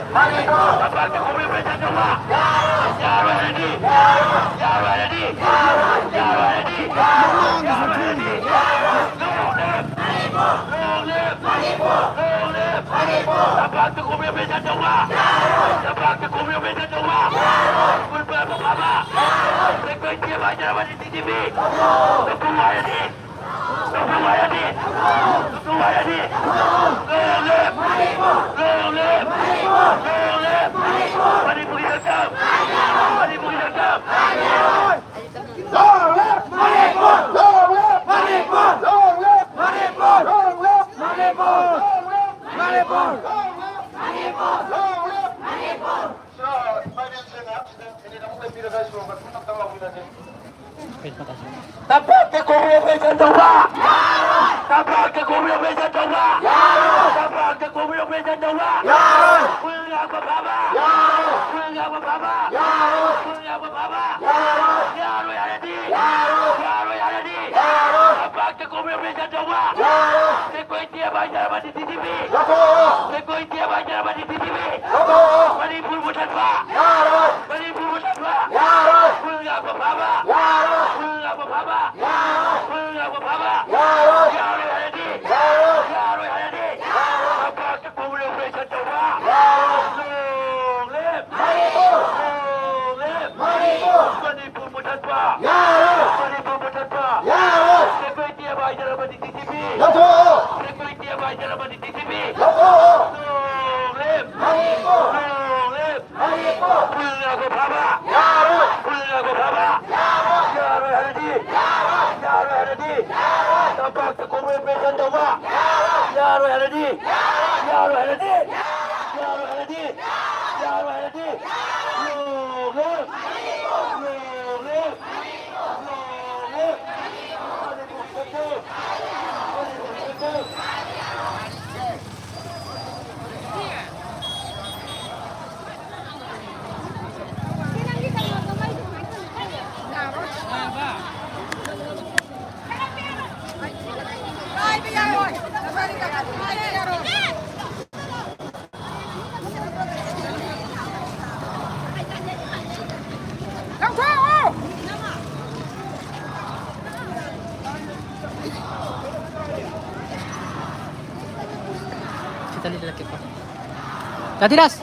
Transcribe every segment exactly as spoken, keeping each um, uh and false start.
ꯇꯝꯄꯥꯛꯇ ꯈꯣꯡꯕ ꯌꯣꯠꯄ ꯌꯥꯔꯣꯏ ꯍꯥꯏꯔꯗꯤ, ꯌꯥꯔꯣꯏ ꯍꯥꯏꯔꯗꯤ, ꯌꯥꯔꯣꯏ ꯍꯥꯏꯔꯗꯤ, ꯌꯥꯔꯣꯏ ꯍꯥꯏꯔꯗꯤ, ꯌꯥꯔꯣꯏ ꯍꯥꯏꯔꯗꯤ, ꯇꯝꯄꯥꯛꯇ ꯈꯣꯡꯕ ꯌꯣꯠꯄ ꯌꯥꯔꯣꯏ꯫ ꯇꯝꯄꯥꯛꯇ ꯈꯣꯡꯕ ꯌꯣꯠꯄ ꯌꯥꯔꯣꯏ꯫ ꯐꯨꯜ ꯄꯥꯏꯕ ꯐꯥꯕ꯫ ꯁꯦꯀ꯭ꯌꯨꯔꯤꯇꯤ ꯍꯥꯏꯖꯔꯕꯅꯤ ꯗꯤ ꯖꯤ ꯄꯤ꯫ ꯂꯧꯊꯣꯛꯎ ꯍꯥꯏꯔꯗꯤ꯫ ꯂꯧꯊꯣꯛꯎ ꯍꯥꯏꯔꯗꯤ꯫ ꯂꯧꯊꯣꯛꯎ ꯍꯥꯏꯔꯗꯤ꯫ Long live! Long live! Long live! ꯃꯅꯤꯄꯨꯔꯒꯤ ꯁꯛꯇꯝ! ꯃꯅꯤꯄꯨꯔꯒꯤ ꯁꯛꯇꯝ! Long live Manipur! Long live Manipur! Long live Manipur! Long live Manipur! Long live Manipur! Long live Manipur! Long live Manipur! Sir, ꯃꯥꯏꯕꯤꯁꯤꯡ ꯉꯥꯏꯍꯥꯛꯁꯤꯗ ꯃꯤꯅꯤꯠ ꯑꯃꯨꯛ ꯂꯦꯞꯄꯤꯔꯒ ꯁꯣꯔꯣꯛ ꯑꯗꯨꯝ ꯑꯝꯇꯪ ꯂꯥꯎꯕꯤꯔꯁꯦ꯫ ꯇꯝꯄꯥꯛꯇ ꯈꯣꯡꯕ ꯌꯣꯠꯄ ꯌꯥꯔꯣꯏ! ꯇꯝꯄꯥꯛꯇ ꯈꯣꯡꯕ ꯌꯣꯠꯄ ꯌꯥꯔꯣꯏ! ꯇꯝꯄꯥꯛꯇ ꯈꯣꯡꯕ ꯌꯣꯠꯄ ꯌꯥꯔꯣꯏ! ꯈꯨꯜ ꯉꯥꯛꯄ ꯐꯥꯕ! ꯈꯨꯜ ꯉꯥꯛꯄ ꯐꯥꯕ! ꯈꯨꯜ ꯉꯥꯛꯄ ꯐꯥꯕ! ꯌꯥꯔꯣꯏ ꯍꯥꯏꯔꯗꯤ! ꯌꯥꯔꯣꯏ ꯍꯥꯏꯔꯗꯤ! ꯇꯝꯄꯥꯛꯇ ꯈꯣꯡꯕ ꯌꯣꯠꯄ ꯌꯥꯔꯣꯏ! ꯁꯦꯀ꯭ꯌꯨꯔꯤꯇꯤ ꯍꯥꯏꯖꯔꯕꯅꯤ ꯗꯤ ꯖꯤ ꯄꯤ! ꯂꯧꯊꯣꯛꯑꯣ! ꯁꯦꯀ꯭ꯌꯨꯔꯤꯇꯤ ꯍꯥꯏꯖꯔꯕꯅꯤ ꯗꯤ ꯖꯤ ꯄꯤ! ꯂꯧꯊꯣꯛꯑꯣ! ꯃꯅꯤꯄꯨꯔ ꯃꯨꯊꯠꯄ! ꯌꯥꯔꯣꯏ! ꯃꯅꯤꯄꯨꯔ ꯃꯨꯊꯠꯄ! ꯌꯥꯔꯣꯏ! ꯈꯨꯜ ꯉꯥꯛꯄ ꯐꯥꯕ! ꯌꯥꯔꯣꯏ! ꯈꯨꯜ ꯉꯥꯛꯄ ꯐꯥꯕ! ꯌꯥꯔꯣꯏ! ꯈꯨꯜ ꯉꯥꯛꯄ ꯐꯥꯕ! ꯌꯥꯔꯣꯏ! ꯌꯥꯔꯣꯏ ꯍꯥꯏꯔꯗꯤ! ꯌꯥꯔꯣꯏ! ꯌꯥꯔꯣꯏ ꯍꯥꯏꯔꯗꯤ! ꯌꯥꯔꯣꯏ! ꯇꯝꯄꯥꯛꯇ ꯈꯣꯡꯕ ꯌꯣꯠꯄ ꯌꯥꯔꯣꯏ! Long live! Manipur! Long live! Manipur! Manipur ꯃꯨꯊꯠꯄ! ꯌꯥꯔꯣꯏ! ꯃꯅꯤꯄꯨꯔ ꯃꯨꯊꯠꯄ! ꯌꯥꯔꯣꯏ! ꯁꯦꯀ꯭ꯌꯨꯔꯤꯇꯤ ꯍꯥꯏꯖꯔꯕꯅꯤ ꯗꯤ ꯖꯤ ꯄꯤ! ꯂꯧꯊꯣꯛꯑꯣ! ꯁꯦꯀ꯭ꯌꯨꯔꯤꯇꯤ ꯍꯥꯏꯖꯔꯕꯅꯤ ꯗꯤ ꯖꯤ ꯄꯤ! ꯂꯧꯊꯣꯛꯑꯣ! Long live! Manipur! Long live! Manipur! ꯈꯨꯜ ꯉꯥꯛꯄ ꯐꯥꯕ! ꯌꯥꯔꯣꯏ! ꯈꯨꯜ ꯉꯥꯛꯄ ꯐꯥꯕ! ꯌꯥꯔꯣꯏ! ꯌꯥꯔꯣꯏ ꯍꯥꯏꯔꯗꯤ! ꯌꯥꯔꯣꯏ! ꯌꯥꯔꯣꯏ ꯍꯥꯏꯔꯗꯤ! ꯌꯥꯔꯣꯏ! ꯇꯝꯄꯥꯛꯇ ꯈꯣꯡꯕ ꯌꯣꯠꯄ ꯌꯥꯔꯣꯏ! ꯌꯥꯔꯣꯏ ꯍꯥꯏꯔꯗꯤ! ꯌꯥꯔꯣꯏ ꯍꯥꯏꯔꯗꯤ! ꯌꯥꯔꯣꯏ ꯍꯥꯏꯔꯗꯤ! ꯌꯥꯔꯣꯏ ꯍꯥꯏꯔꯗꯤ! Long live! Long live! Long live! ꯗꯥꯗꯤꯔꯥꯖ!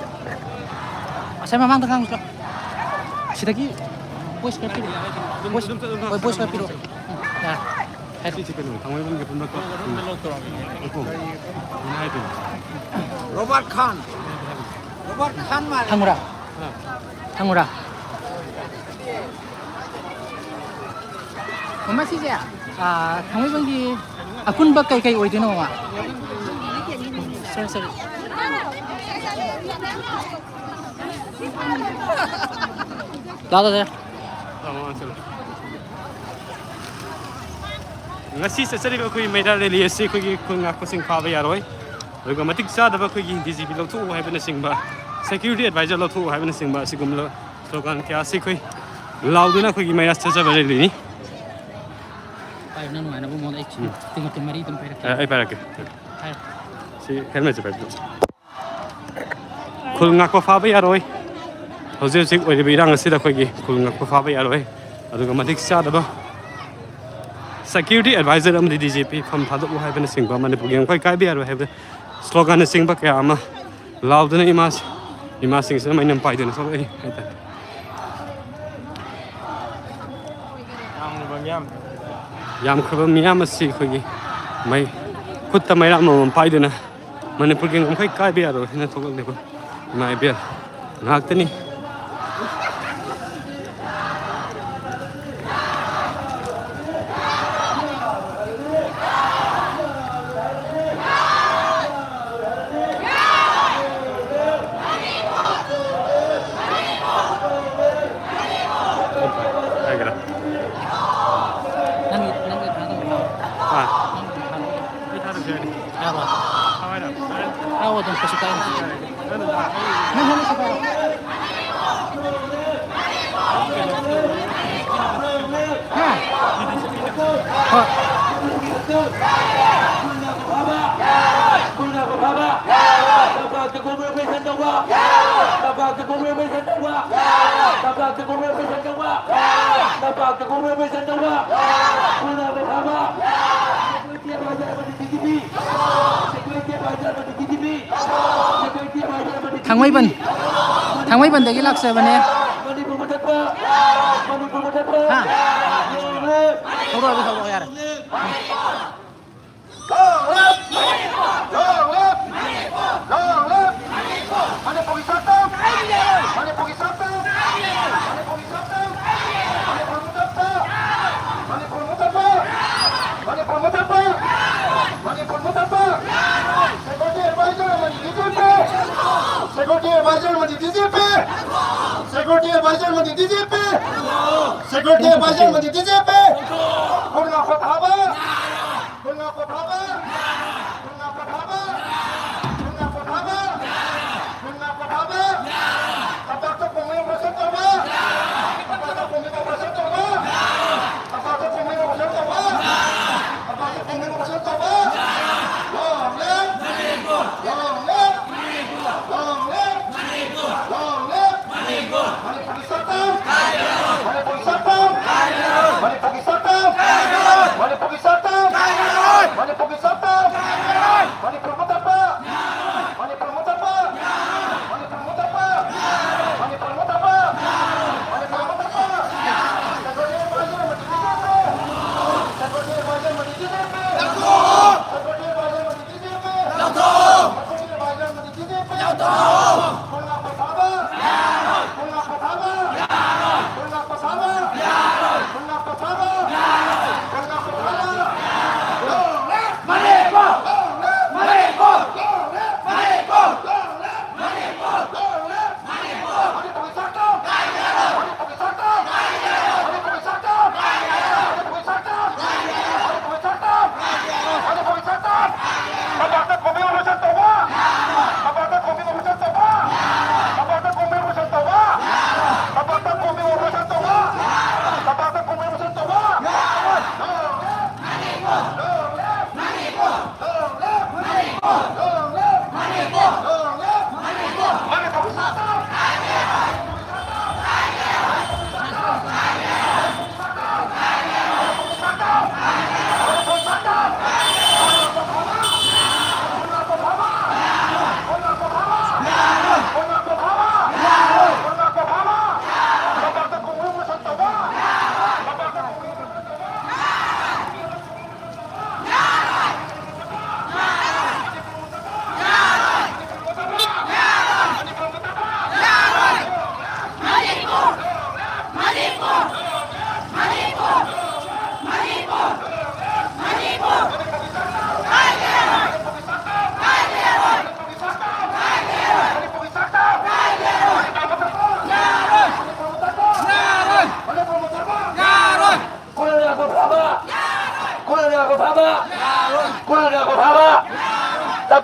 ꯑꯁꯥꯏ ꯃꯃꯥꯡꯗ ꯉꯥꯡꯉꯨꯆꯣ꯫ ꯁꯤꯗꯒꯤ voice ꯈꯔ ꯄꯤꯔꯛꯑꯣ꯫ Voice, ꯍꯣꯏ, voice ꯈꯔ ꯄꯤꯔꯛꯑꯣ꯫ ꯎꯝ, ꯌꯥꯔꯦ꯫ ꯍꯥꯏꯔꯣ꯫ ꯁꯤꯁꯦ ꯀꯩꯅꯣ, ꯊꯥꯡꯃꯩꯕꯟꯒꯤ ꯄꯨꯝꯅꯃꯛꯇꯣ꯫ ꯎꯝ꯫ ꯑꯩꯅ ꯍꯥꯏꯗꯣꯏꯅꯦ꯫ ꯔꯣꯕꯥꯔꯠ ꯈꯥꯟ꯫ ꯔꯣꯕꯥꯔꯠ ꯈꯥꯟ ꯃꯥꯜꯂꯦ꯫ ꯊꯥꯡꯉꯨꯔꯥ? ꯊꯥꯡꯉꯨꯔꯥ? ꯃꯃꯥ, ꯁꯤꯁꯦ, ꯑꯥ, ꯊꯥꯡꯃꯩꯕꯟꯒꯤ ꯑꯄꯨꯟꯕ ꯀꯩ ꯀꯩ ꯑꯣꯏꯗꯣꯏꯅꯣ, ꯃꯃꯥ? Sorry, sorry. ꯂꯥꯛꯑꯣ, ꯂꯥꯛꯑꯣ꯫ ꯉꯁꯤ ꯆꯠꯆꯔꯤꯕ ꯑꯩꯈꯣꯏꯒꯤ ꯃꯩꯔꯥ rally ꯑꯁꯤ ꯑꯩꯈꯣꯏꯒꯤ ꯈꯨꯜ ꯉꯥꯛꯄꯁꯤꯡ ꯐꯥꯕ ꯌꯥꯔꯣꯏ, ꯑꯗꯨꯒ ꯃꯇꯤꯛ ꯆꯥꯗꯕ ꯑꯩꯈꯣꯏꯒꯤ D G P ꯂꯧꯊꯣꯛꯎ ꯍꯥꯏꯕꯅꯆꯤꯡꯕ, security advisor ꯂꯧꯊꯣꯛꯎ ꯍꯥꯏꯕꯅꯆꯤꯡꯕ ꯑꯁꯤꯒꯨꯝꯂꯕ slogan ꯀꯌꯥ ꯑꯁꯤ ꯑꯩꯈꯣꯏ ꯂꯥꯎꯗꯨꯅ ꯑꯩꯈꯣꯏꯒꯤ ꯃꯩꯔꯥ ꯆꯠꯆꯕ rallyꯅꯤ꯫ ꯄꯥꯏꯌꯨ, ꯅꯪ ꯅꯨꯡꯉꯥꯏꯅꯕ ꯃꯑꯣꯡꯗ ꯑꯩ ꯎꯝ꯫ ꯇꯤꯡ-, ꯇꯤꯡ ꯃꯔꯤ ꯑꯗꯨꯝ ꯄꯥꯏꯔꯛꯀꯦ꯫ ꯑ, ꯑꯩ ꯄꯥꯏꯔꯛꯀꯦ꯫ ꯍꯥꯏꯔꯣ꯫ ꯁꯤ helmetꯁꯦ ꯄꯥꯏꯕꯤꯌꯨ꯫ ꯈꯨꯜ ꯉꯥꯛꯄ ꯐꯥꯕ ꯌꯥꯔꯣꯏ꯫ ꯍꯧꯖꯤꯛ ꯍꯧꯖꯤꯛ ꯑꯣꯏꯔꯤꯕ ꯏꯔꯥꯡ ꯑꯁꯤꯗ ꯑꯩꯈꯣꯏꯒꯤ ꯈꯨꯜ ꯉꯥꯛꯄ ꯐꯥꯕ ꯌꯥꯔꯣꯏ꯫ ꯑꯗꯨꯒ ꯃꯇꯤꯛ ꯆꯥꯗꯕ security advisor ꯑꯃꯗꯤ D G P ꯐꯝ ꯊꯥꯗꯣꯛꯎ ꯍꯥꯏꯕꯅꯆꯤꯡꯕ, ꯃꯅꯤꯄꯨꯔꯒꯤ ꯉꯝꯈꯩ ꯀꯥꯏꯕ ꯌꯥꯔꯣꯏ ꯍꯥꯏꯕ sloganꯅꯆꯤꯡꯕ ꯀꯌꯥ ꯑꯃ ꯂꯥꯎꯗꯨꯅ ꯏꯃꯥ-, ꯏꯃꯥꯁꯤꯡꯁꯤꯅ ꯃꯩꯅꯝ ꯄꯥꯏꯗꯨꯅ ꯊꯣꯛꯂꯛꯏ ꯍꯥꯏꯇꯥꯔꯦ꯫ ꯌꯥꯝꯈ꯭ꯔꯕ ꯃꯤꯌꯥꯝ꯫ ꯌꯥꯝꯈ꯭ꯔꯕ ꯃꯤꯌꯥꯝ ꯑꯁꯤ ꯑꯩꯈꯣꯏꯒꯤ ꯃꯩ, ꯈꯨꯠꯇ ꯃꯩꯔꯥ ꯑꯃꯃꯝ ꯄꯥꯏꯗꯨꯅ ꯃꯅꯤꯄꯨꯔꯒꯤ ꯉꯝꯈꯩ ꯀꯥꯏꯕ ꯌꯥꯔꯣꯏ ꯍꯥꯏꯅ ꯊꯣꯛꯂꯛꯂꯤꯕ ꯏꯃꯥ ꯏꯕꯦꯜ ꯉꯥꯛꯇꯅꯤ꯫ ꯍꯥꯏꯒꯦꯔꯥ? ꯅꯪꯒꯤ, ꯅꯪꯒꯤ ꯊꯥꯗꯧꯕ ꯌꯥꯎꯔꯣ? ꯑꯥ꯫ ꯅꯪꯒꯤ ꯊꯥꯗꯧꯕ꯫ ꯑꯩ ꯊꯥꯗꯕꯁꯨ ꯌꯥꯅꯤ꯫ ꯌꯥꯕ꯭ꯔꯣ? ꯊꯥꯎ ꯍꯥꯏꯔꯣ? ꯊꯥꯎ ꯑꯗꯨꯝ ꯀꯩꯁꯨ ꯀꯥꯏꯗꯦ꯫ ꯅꯪ ꯍꯦꯟꯅ ꯁꯨ ꯄꯥꯏꯔꯣ꯫ ꯍꯥ? ꯍꯣꯏ꯫ ꯇꯝꯄꯥꯛꯇ ꯈꯣꯡ revolution ꯇꯧꯕ! ꯇꯝꯄꯥꯛꯇ ꯈꯣꯡ revolution ꯇꯧꯕ! ꯇꯝꯄꯥꯛꯇ ꯈꯣꯡ revolution ꯇꯧꯕ! ꯇꯝꯄꯥꯛꯇ ꯈꯣꯡ revolution ꯇꯧꯕ! ꯈꯨꯜ ꯉꯥꯛꯄ ꯐꯥꯕ! Security advisor ꯑꯃꯗꯤ D G P! Security advisor ꯑꯃꯗꯤ D G P! Security advisor ꯑꯃꯗꯤ ꯊꯥꯡꯃꯩꯕꯟ, ꯊꯥꯡꯃꯩꯕꯟꯗꯒꯤ ꯂꯥꯛꯆꯕꯅꯦ꯫ ꯍꯥ? ꯍꯧꯔꯛꯑꯒꯦ, ꯍꯧꯔꯛꯑꯣ, ꯌꯥꯔꯦ꯫ Long live! Long live! Long live! ꯃꯅꯤꯄꯨꯔꯒꯤ ꯁꯛꯇꯝ! ꯃꯅꯤꯄꯨꯔꯒꯤ ꯁꯛꯇꯝ! ꯃꯅꯤꯄꯨꯔꯒꯤ ꯁꯛꯇꯝ! ꯃꯅꯤꯄꯨꯔ ꯃꯨꯊꯠꯄ! ꯃꯅꯤꯄꯨꯔ ꯃꯨꯊꯠꯄ! ꯃꯅꯤꯄꯨꯔ ꯃꯨꯊꯠꯄ! ꯃꯅꯤꯄꯨꯔ ꯃꯨꯊꯠꯄ! Security advisor ꯑꯃꯗꯤ ꯗꯤ ꯖꯤ ꯄꯤ! Security advisor ꯑꯃꯗꯤ ꯗꯤ ꯖꯤ ꯄꯤ! Security advisor ꯑꯃꯗꯤ ꯗꯤ ꯖꯤ ꯄꯤ! Security advisor ꯑꯃꯗꯤ ꯗꯤ ꯖꯤ ꯄꯤ! ꯈꯨꯟ ꯉꯥꯛꯄ ꯐꯥꯕ! ꯈꯨꯟ ꯉꯥꯛꯄ ꯐꯥꯕ! ꯈꯨꯟ ꯉꯥꯛꯄ ꯐꯥꯕ! ꯈꯨꯟ ꯉꯥꯛꯄ ꯐꯥꯕ! ꯈꯨꯟ ꯉꯥꯛꯄ ꯐꯥꯕ! ꯇꯝꯄꯥꯛꯇ ꯀꯣꯃꯤ ꯑꯣꯄꯔꯦꯁꯟ ꯇꯧꯕ! ꯇꯝꯄꯥꯛꯇ ꯀꯣꯃꯤ ꯑꯣꯄꯔꯦꯁꯟ ꯇꯧꯕ! ꯇꯝꯄꯥꯛꯇ ꯀꯣꯃꯤ ꯑꯣꯄꯔꯦꯁꯟ ꯇꯧꯕ! ꯇꯝꯄꯥꯛꯇ ꯀꯣꯃꯤ ꯑꯣꯄꯔꯦꯁꯟ ꯇꯧꯕ! Long live! Long live! Long live! Long live! ꯃꯅꯤꯄꯨꯔꯒꯤ ꯁꯛꯇꯝ! ꯃꯅꯤꯄꯨꯔꯒꯤ ꯁꯛꯇꯝ! ꯃꯅꯤꯄꯨꯔꯒꯤ ꯁꯛꯇꯝ! ꯃꯅꯤꯄꯨꯔꯒꯤ ꯁꯛꯇꯝ! ꯃꯅꯤꯄꯨꯔꯒꯤ ꯁꯛꯇꯝ!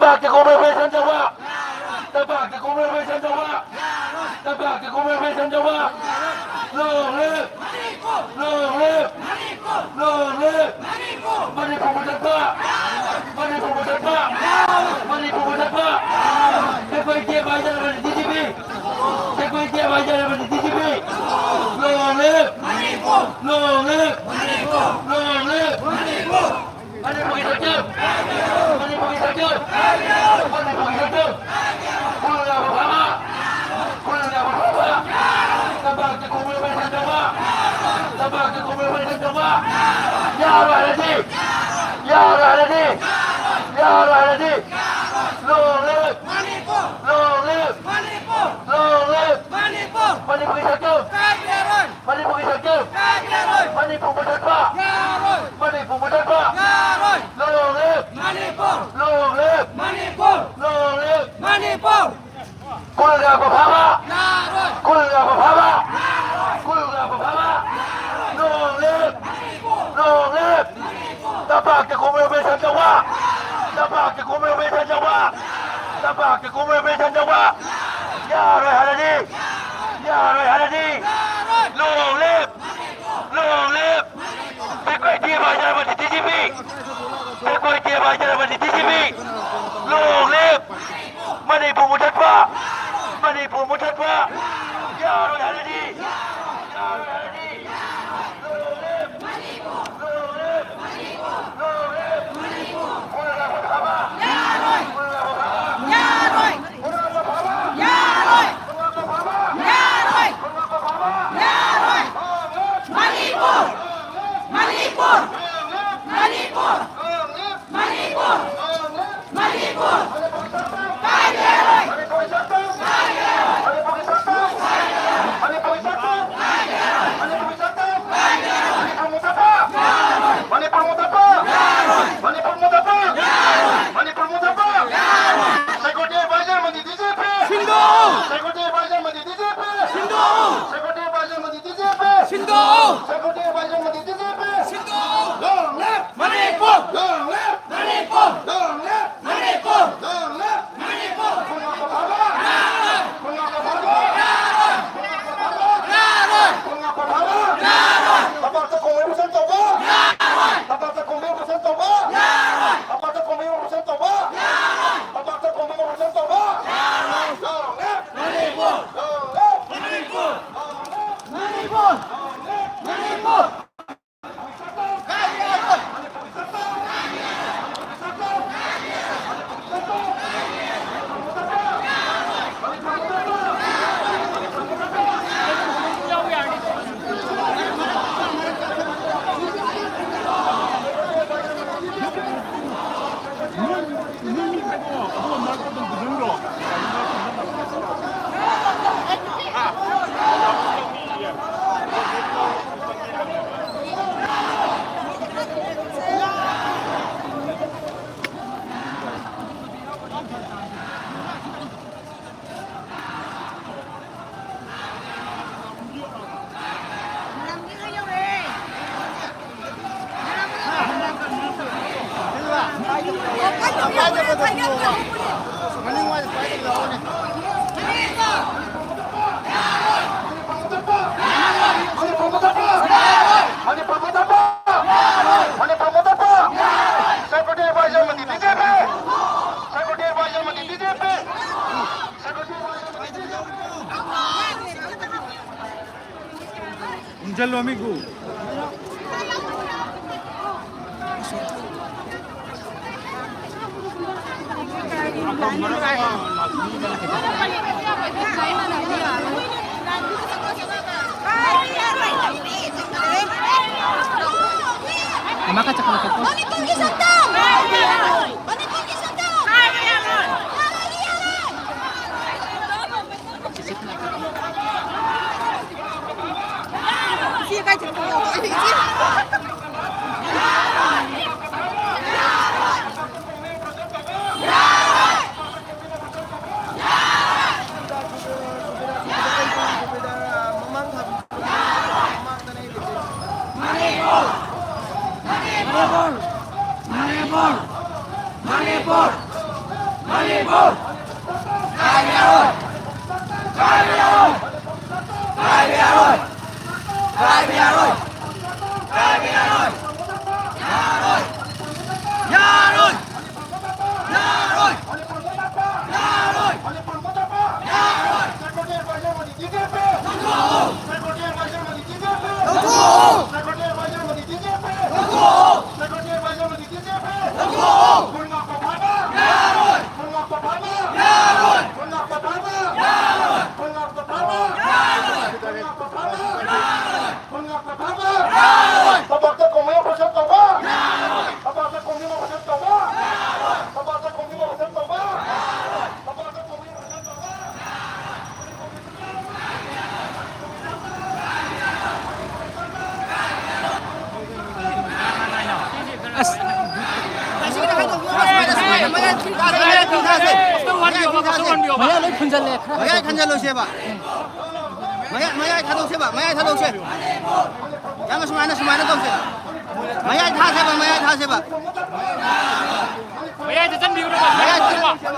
ꯇꯝꯄꯥꯛꯀꯤ ꯈꯣꯡꯕ ꯑꯣꯄꯔꯦꯁꯟ ꯇꯧꯕ! ꯇꯝꯄꯥꯛꯀꯤ ꯈꯣꯡꯕ ꯑꯣꯄꯔꯦꯁꯟ ꯇꯧꯕ! ꯇꯝꯄꯥꯛꯀꯤ ꯈꯣꯡꯕ ꯑꯣꯄꯔꯦꯁꯟ ꯇꯧꯕ! Long live! Long live! Long live! Manipur ꯃꯨꯊꯠꯄ! ꯃꯅꯤꯄꯨꯔ ꯃꯨꯊꯠꯄ! ꯃꯅꯤꯄꯨꯔ ꯃꯨꯊꯠꯄ! ꯁꯦꯀ꯭ꯌꯨꯔꯤꯇꯤ ꯑꯦꯗꯚꯥꯏꯖꯔ ꯑꯃꯗꯤ D G P! Security adviser ꯑꯃꯗꯤ D G P! Long live! Long live! Long live! ꯃꯅꯤꯄꯨꯔꯒꯤ ꯁꯛꯇꯝ! ꯃꯅꯤꯄꯨꯔꯒꯤ ꯁꯛꯇꯝ! ꯃꯅꯤꯄꯨꯔꯒꯤ ꯁꯛꯇꯝ! ꯀꯨꯜ ꯌꯥꯕ ꯐꯥꯕ! ꯀꯨꯜ ꯌꯥꯕ ꯐꯥꯕ! ꯇꯝꯄꯥꯛꯇ ꯈꯣꯡꯕ ꯃꯩ ꯊꯝꯖꯕ! ꯇꯝꯄꯥꯛꯇ ꯈꯣꯡꯕ ꯃꯩ ꯊꯝꯖꯕ! ꯌꯥꯔꯣꯏ ꯍꯥꯏꯔꯗꯤ! ꯌꯥꯔꯣꯏ ꯍꯥꯏꯔꯗꯤ! ꯌꯥꯔꯣꯏ ꯍꯥꯏꯔꯗꯤ! Long live! Long live! Long live! ꯃꯅꯤꯄꯨꯔꯒꯤ ꯁꯛꯇꯝ! ꯃꯅꯤꯄꯨꯔꯒꯤ ꯁꯛꯇꯝ! ꯃꯅꯤꯄꯨꯔ ꯃꯨꯊꯠꯄ! ꯌꯥꯔꯣꯏ! ꯃꯅꯤꯄꯨꯔ ꯃꯨꯊꯠꯄ! ꯌꯥꯔꯣꯏ! Long live! Manipur! Long live! Manipur! Long live! Manipur! Cool ꯌꯥꯕ ꯐꯥꯕ! ꯌꯥꯔꯣꯏ! ꯀꯨꯜ ꯌꯥꯕ ꯐꯥꯕ! ꯌꯥꯔꯣꯏ! ꯀꯨꯜ ꯌꯥꯕ ꯐꯥꯕ! Long live! Long live! ꯇꯝꯄꯥꯛꯇ ꯈꯣꯡꯕ ꯑꯣꯄꯔꯦꯁꯟ ꯇꯧꯕ! ꯇꯝꯄꯥꯛꯇ ꯈꯣꯡꯕ ꯑꯣꯄꯔꯦꯁꯟ ꯇꯧꯕ! ꯇꯝꯄꯥꯛꯇ ꯈꯣꯡꯕ ꯑꯣꯄꯔꯦꯁꯟ ꯇꯧꯕ! ꯌꯥꯔꯣꯏ ꯍꯥꯏꯔꯗꯤ! ꯌꯥꯔꯣꯏ ꯍꯥꯏꯔꯗꯤ! Long live! Long live! Security adviser ꯑꯃꯗꯤ D G P! Security adviser ꯑꯃꯗꯤ D G P! Long live! Manipur ꯃꯨꯊꯠꯄ! ꯃꯅꯤꯄꯨꯔ ꯃꯨꯊꯠꯄ! ꯌꯥꯔꯣꯏ ꯍꯥꯏꯔꯗꯤ! ꯌꯥꯔꯣꯏ ꯍꯥꯏꯔꯗꯤ! Long live! Long live! Long live! ꯌꯥꯔꯣꯏ! ꯌꯥꯔꯣꯏ! ꯌꯥꯔꯣꯏ! ꯌꯥꯔꯣꯏ! ꯌꯥꯔꯣꯏ! ꯃꯅꯤꯄꯨꯔ! ꯃꯅꯤꯄꯨꯔ! ꯃꯅꯤꯄꯨꯔ! ꯃꯅꯤꯄꯨꯔ! ꯃꯅꯤꯄꯨꯔ! ꯀꯥꯏꯗ ꯌꯥꯔꯣꯏ! ꯃꯅꯤꯄꯨꯔ! ꯃꯅꯤꯄꯨꯔ! ꯃꯅꯤꯄꯨꯔ! ꯃꯅꯤꯄꯨꯔ! ꯃꯅꯤꯄꯨꯔ! ꯃꯨꯊꯠꯄ! ꯃꯅꯤꯄꯨꯔ ꯃꯨꯊꯠꯄ! ꯃꯅꯤꯄꯨꯔ ꯃꯨꯊꯠꯄ! ꯃꯅꯤꯄꯨꯔ ꯃꯨꯊꯠꯄ! ꯁꯦꯀ꯭ꯌꯨꯔꯤꯇꯤ ꯑꯦꯗꯚꯥꯏꯖꯔ ꯑꯃꯗꯤ ꯗꯤ ꯖꯤ ꯄꯤ! ꯁꯤꯟꯗꯣꯛꯎ! ꯁꯦꯀ꯭ꯌꯨꯔꯤꯇꯤ ꯑꯦꯗꯚꯥꯏꯖꯔ ꯑꯃꯗꯤ ꯗꯤ ꯖꯤ ꯄꯤ! ꯁꯤꯟꯗꯣꯛꯎ! ꯁꯦꯀ꯭ꯌꯨꯔꯤꯇꯤ ꯑꯦꯗꯚꯥꯏꯖꯔ ꯑꯃꯗꯤ ꯗꯤ ꯖꯤ ꯄꯤ! ꯁꯤꯟꯗꯣꯛꯎ! ꯁꯦꯀ꯭ꯌꯨꯔꯤꯇꯤ ꯑꯦꯗꯚꯥꯏꯖꯔ ꯑꯃꯗꯤ ꯗꯤ ꯖꯤ ꯄꯤ! ꯁꯤꯟꯗꯣꯛꯎ! Long live! Manipur! Long live! Manipur! Long live! Manipur! ꯆꯠꯂꯣ, ꯃꯤꯒꯨ꯫ ꯑꯃ ꯈꯛ ꯆꯠꯈꯠꯂꯛꯀꯦꯀꯣ꯫ ꯃꯅꯤꯄꯨꯔꯒꯤ ꯁꯛꯇꯝ! ꯃꯅꯤꯄꯨꯔꯒꯤ ꯁꯛꯇꯝ! ꯏꯆꯦ ꯀꯥꯏ ꯆꯠꯈ꯭ꯔꯤꯅꯣ? ꯃꯅꯤꯄꯨꯔ! ꯃꯅꯤꯄꯨꯔ! ꯃꯅꯤꯄꯨꯔ! ꯀꯥꯏꯕ ꯌꯥꯔꯣꯏ! ꯀꯥꯏꯕ ꯌꯥꯔꯣꯏ! ꯀꯥꯏꯕ ꯌꯥꯔꯣꯏ! ꯀꯥꯏꯕ ꯌꯥꯔꯣꯏ! ꯀꯥꯏꯕ ꯌꯥꯔꯣꯏ! ꯌꯥꯔꯣꯏ! ꯌꯥꯔꯣꯏ! ꯌꯥꯔꯣꯏ! ꯌꯥꯔꯣꯏ! ꯌꯥꯔꯣꯏ! ꯂꯧꯊꯣꯛꯑꯣ! ꯂꯧꯊꯣꯛꯑꯣ! ꯂꯧꯊꯣꯛꯑꯣ! ꯌꯥꯔꯣꯏ! ꯌꯥꯔꯣꯏ! ꯌꯥꯔꯣꯏ! ꯇꯝꯄꯥꯛꯇ ꯀꯣꯝꯃꯤ ꯑꯣꯄꯔꯦꯁꯟ ꯇꯧꯕ! ꯇꯝꯄꯥꯛꯇ ꯀꯣꯝꯃꯤ ꯑꯣꯄꯔꯦꯁꯟ ꯇꯧꯕ! ꯇꯝꯄꯥꯛꯇ ꯀꯣꯝꯃꯤ ꯑꯣꯄꯔꯦꯁꯟ ꯇꯧꯕ! ꯇꯝꯄꯥꯛꯇ ꯀꯣꯝꯃꯤ ꯑꯣꯄꯔꯦꯁꯟ ꯇꯧꯕ! ꯑꯁ꯫ ꯃꯌꯥꯏ ꯂꯣꯏ ꯐꯨꯟꯖꯜꯂꯦ꯫ ꯈꯔ ꯃꯌꯥꯏ ꯈꯟꯖꯜꯂꯣꯁꯦꯕ꯫ ꯃꯌꯥꯏ, ꯃꯌꯥꯏ ꯊꯥꯗꯣꯛꯁꯦꯕ꯫ ꯃꯌꯥꯏ ꯊꯥꯗꯣꯛꯁꯦ꯫ ꯌꯥꯝꯅ ꯁꯨꯃꯥꯏꯅ, ꯁꯨꯃꯥꯏꯅ ꯇꯧꯁꯦ꯫ ꯃꯌꯥꯏ ꯊꯥꯁꯦꯕ, ꯃꯌꯥꯏ ꯊꯥꯁꯦꯕ꯫ ꯃꯌꯥꯏꯗ ꯆꯟꯕꯤꯌꯨꯅꯦ, ꯃꯌꯥꯏꯗ ꯆꯟꯕꯤꯌꯨꯅꯦ꯫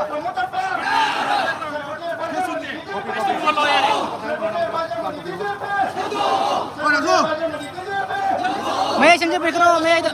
ꯃꯌꯥꯏ ꯆꯪꯖꯕꯤꯈ꯭ꯔꯣ, ꯃꯌꯥꯏꯗ꯫